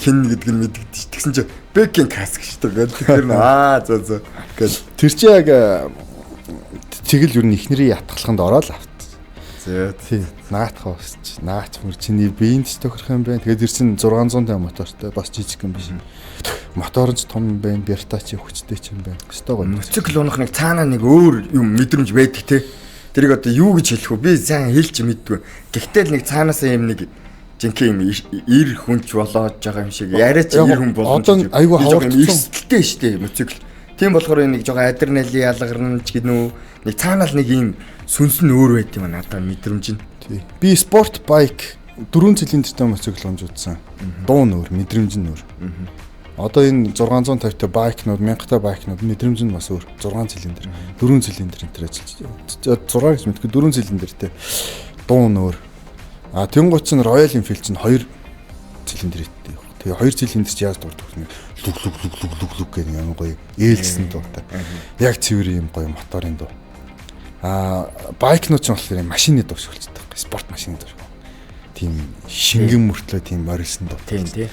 хин гэдг нь мэдэгдэж. Тэгсэн чинь Бэкийн каск шүү дээ. Тэгэхээр аа за за гэл тэр чи яг тэгэл ер нь эхнэрийн ятгалаханд ороод авт. За тий. Наатах бас наач мөр чиний биеинд ч тохирох юм байна. Тэгээд тэр чин 650 мотортой бас жижиг юм биш. Мотор ч том юм байна, Бертачи хүчтэй ч юм байна. Өстой гоё. Мотоцикл унах нэг цаанаа нэг өөр юм мэдрэмж байдаг те. Тэрийг одоо юу гэж хэлэх вэ? Би сайн хэлж мэддгүй. Гэхдээ л нэг цаанаасаа юм нэг жинхэнэ юм ир хүнч болоод байгаа юм шиг яриач ир хүн болно. Одоо айгүй ховордсон. Эрсдэлтэй шүү дээ мотоцикл. Тийм болохоор нэг жоохон адреналин ялгарна ч гэнэ үү. Нэг цаанаа л нэг юм сүнс нь өөр байт юм надад мэдрэмж нь. Тий. Би спорт байк 4 цилиндртэй мотоцикл унж үзсэн. Дуу нь өөр, мэдрэмж нь өөр. Одоо энэ 650 та байкнууд, 1000 та байкнууд мэдрэмж нь бас өөр. 6 цилиндр, 4 цилиндр энэ төр ажиллаж. 6 гэж мэдгүй 4 цилиндртэй. Дуу нь өөр. А тэнгуут чинь Royal Enfield чинь 2 цилиндртэй. Тэгээ 2 цилиндр чи яаж дурдаг вэ? Лүг лүг лүг лүг лүг лүг гэх юм гоё ээлжсэн дуутай. Яг цэвэр юм гоё моторын дуу. А байкнууд чинь болохоор машины дуу шиг болчихдог. Спорт машины дуу шиг. Тийм шингэн мөртлөө тийм морилсан дуу. Тийм тий.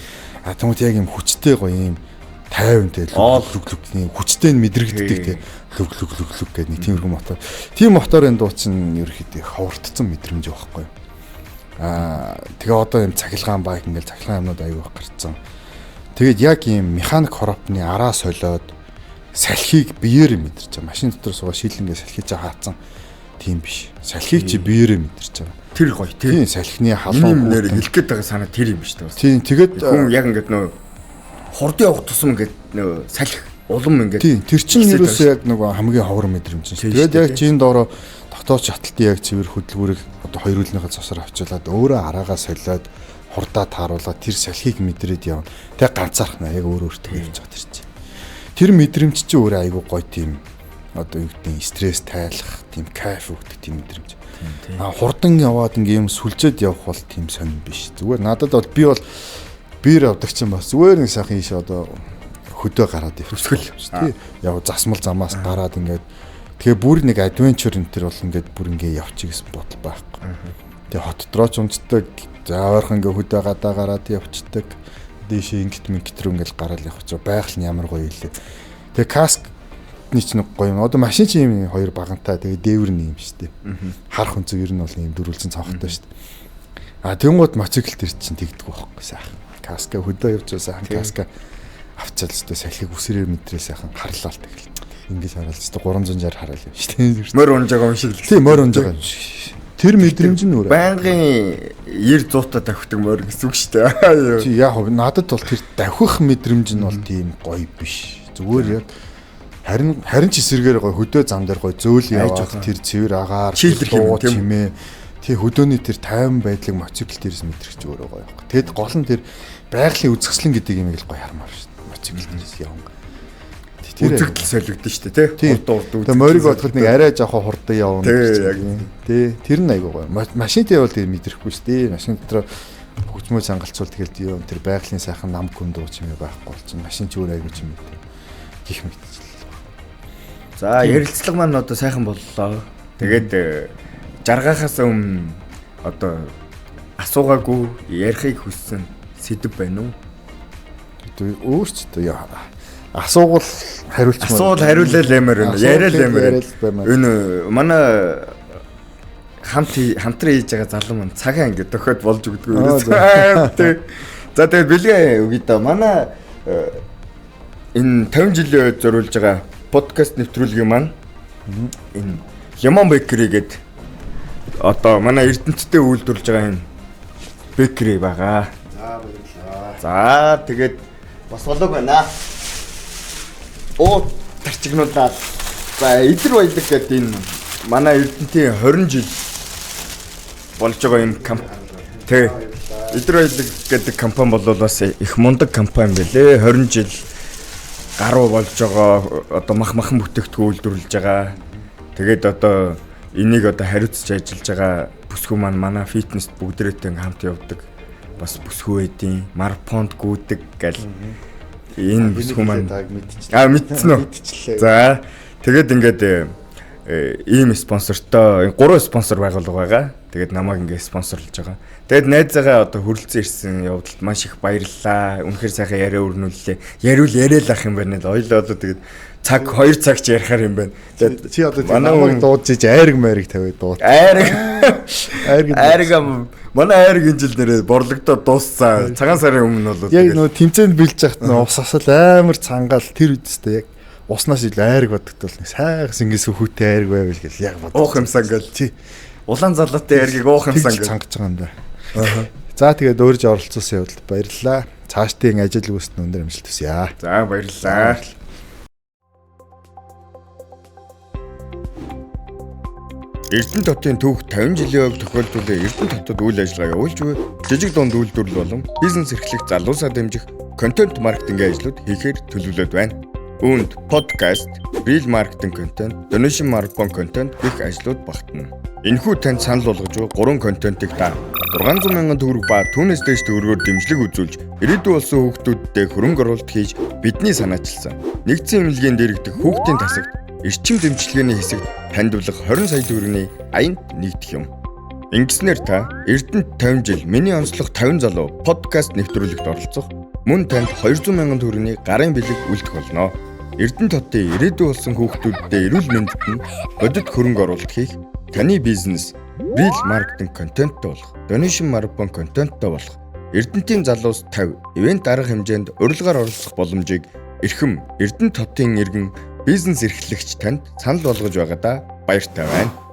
А тэнгуут яг юм хүчтэй гоё юм 50 те лүг лүг лүг тийм хүчтэй нь мэдрэгддэг те лүг лүг лүг лүг гэдэг нэг тиймэрхүү мотор. Тийм моторын дуу чинь ерөөхдөө ховордсон мэдрэмж байхгүй юу? Тэгээ одоо юм цахилгаан байк ингээл цахилгаан юмнууд аягүй гарцсан. Тэгээд яг ийм механик хоропны араа солиод салхийг биеэр мэдэрч байгаа. Машин дотор суугаа шилэнгээ салхиж хаацсан тийм биш. Салхийг чи биеэрээ мэдэрч байгаа. Тэр гоё тийм. Салхины халуун нэр хэлэх гээд байгаа санаа тэр юм биш үү? Тийм. Тэгээд хүн яг ингээд нөө хурдан явах тусам ингээд нөө салхи улам ингээд тийм. Тэр чинь ерөөсөө яг нөгөө хамгийн ховор мэдрэмж чинь. Тэгээд яг чинь доороо дотоод шаталтын яг цэвэр хөдөлгүүрийг одоо хоёр үлнийхээ цосоор авчуулаад өөрөө араагаа солиод хурдаа тааруулаад тэр салхийг мэдрээд явна. Тэг ганцаархнаа яг өөр өөртөө явж байгаа тэр чинь. Тэр мэдрэмж чинь өөрөө айгүй гоё тийм одоо юу гэдэг нь стресс тайлах тийм кайф өгдөг тийм мэдрэмж. А хурдан яваад ингээм юм сүлжээд явах бол тийм сонир биш. Зүгээр надад бол би бол биер авдаг чинь бас зүгээр нэг сайхан ийш одоо хөдөө гараад явчихвал тий. Яг засмал замаас гараад ингээд тэгээ бүр нэг адвенчер энэ төр бол ингээд бүр ингээ явчих гэсэн бодол байхгүй. Тэгээ хот дотроо ч унцдаг. За ойрхон ингээ хөдөө гадаа гараад явцдаг. Дээшээ ингэт мингт рүү ингээл гараал явах ч байгаль нь ямар гоё илээ. Тэгээ каскны ч нэг гоё юм. Одоо машин чинь юм хоёр багантай тэгээ дээвэр нь юм шүү дээ. Харах өнцөг ер нь бол юм дөрвөлзөн цонхтой шүү дээ. А тэнгууд мотоцикл төр чинь тэгдэг байхгүй сайхан. Каска хөдөө явж байгаа сайхан каска авчаал өстө салхийг үсрээр мэдрээ сайхан харлаа л тэгэл. Ингэж хараал өстө 360 хараал юм шүү дээ. Морь унж байгаа юм шиг л. Тийм морь унж байгаа юм шиг. Тэр мэдрэмж нь өөрөө байнгын 90 100 та давхдаг морь гэсэн үг шүү дээ. Чи яг надад бол тэр давхих мэдрэмж нь бол тийм гоё биш. Зүгээр яг харин ч эсэргээр гоё хөдөө зам дээр гоё зөөл яваад тэр цэвэр агаар дуу чимээ тий хөдөөний тэр тайван байдлыг мотоцикл дээрээс мэдрэх чи өөрөө гоё байхгүй. Тэгэд гол нь тэр байгалийн үзэсгэлэн гэдэг юм л гоё хармаар шүү дээ. Мотоцикл дээрээс явна. Тэр үзэгдэл солигдсон шүү дээ тий. Урд урд. Тэгээ морийг бодоход нэг арай жоохон хурдан явна. Тий. Тэр нь айгүй гоё. Машинтай явбал тэр мэдрэхгүй шүү дээ. Машин дотор хөгжмөө чангалцуул тэгэл юм тэр байгалийн сайхан нам гүн дуу чимээ байхгүй болчихно. Машин ч өөр айгүй чимээ. Гих мэтчил. За ярилцлага маань одоо сайхан боллоо. Тэгээд жаргахаас өмнө одоо асуугаагүй ярихыг хүссэн сэдэв байна уу? Өөрчдөө яа. Асуугал хариулчмаар. Асуувал хариулал ямар байна. Яриад ямар. Энэ манай хамтран хийж байгаа залуу маань цагаан ингэ тохиод болж өгдөг ерөөсөө. За тэгээд бэлгээ өгье да. Манай энэ 50 жилийн үед зориулж байгаа подкаст нэвтрүүлгийн маань энэ Lemon Bakery гэдэг одоо манай Эрдэнэттэй үйлдвэрлэж байгаа энэ bakery байгаа. За баярлалаа. За тэгээд бас болоог байна. Оо тарчигнуулаад. За Идэр баялаг гэдэг энэ манай Эрдэнэтийн 20 жил болж байгаа юм тий. Идэр баялаг гэдэг компани бол бас их мундаг компани байлээ. 20 жил гаруй болж байгаа одоо мах махан бүтээгдэхүүн үйлдвэрлэж байгаа. Тэгээд одоо энийг одоо хариуцж ажиллаж байгаа бүсгүй маань манай фитнест бүгдээрээ хамт явдаг. Бас бүсгүй байдیں۔ Марпонд гүйдэг гэл энэ бүсгүй маань мэдсэн үү? За тэгээд ингээд ийм спонсортой 3 спонсор байгуулга байгаа. Тэгээд намайг ингээд спонсорлж байгаа. Тэгээд найзаагаа одоо хүрэлцэн ирсэн явдалд маш их баярлалаа. Үнэхээр сайхан яриа өрнүүллээ. Яриул яриа л ах юм байна л. Ойлоо одоо тэгээд цаг 2 цаг ч ярихаар юм байна. Тэгээд чи одоо намайг дуудаж иж айраг майраг тавиад дууд. Айраг. Айраг манай айраг энэ жил нэрээ борлогдоод дууссан. Цагаан сарын өмнө бол яг нөө тэмцээнд бэлж яхад нөө ус асал амар цангаал тэр үедээ яг уснаас ил айраг бодогдвол нэг сайхан сэнгээс хүүтэй айраг байвал гэл яг бод. Уух юмсан гэл тий. Улаан залуутай айргийг уух юмсан гэл цангаж байгаа юм да. За тэгээд өөрж оролцуулсан явдалд баярлалаа. Цаашдын ажил үйлсэд өндөр амжилт хүсье. За баярлалаа. Эрдэнэ хотын түүх 50 жилийн хувь тохиолдуулын Эрдэнэ хотод үйл ажиллагаа явуулж буй жижиг дунд үйлдвэрлэл болон бизнес эрхлэх залуусаа дэмжих контент маркетингийн ажлууд хийхээр төлөвлөд байна. Үүнд подкаст, reel маркетинг контент, donation marketing контент гэх ажлууд багтана. Энэхүү танд санал болгож буй 3 контентыг та 600 мянган төгрөг ба түүнээс дээш төгрөгөөр дэмжлэг үзүүлж ирээдүй болсон хүүхдүүдтэй хөрөнгө оруулалт хийж бидний санаачилсан нэгдсэн эмнэлгийн дэрэгдэх хүүхдийн тасагт эрчим дэмжлэгээний хэсэгт хандивлах 20 сая төгрөгийн аянд нэгдэх юм. Ингэснээр та Эрдэнэт 50 жил миний онцлог 50 залуу подкаст нэвтрүүлэгт оролцох мөн танд 200 мянган төгрөгийн гарын бэлэг үлдэх болно. Эрдэнэт хотын ирээдүй болсон хүүхдүүддээ эрүүл мэндэд нь бодит хөрөнгө оруулалт хийх таны бизнес Reel маркетинг контенттой болох, donation марафон контенттой болох, Эрдэнтийн залуус 50 event арга хэмжээнд урилгаар оролцох боломжийг эрхэм Эрдэнэт хотын иргэн, бизнес эрхлэгч танд санал болгож байгаадаа баяртай байна.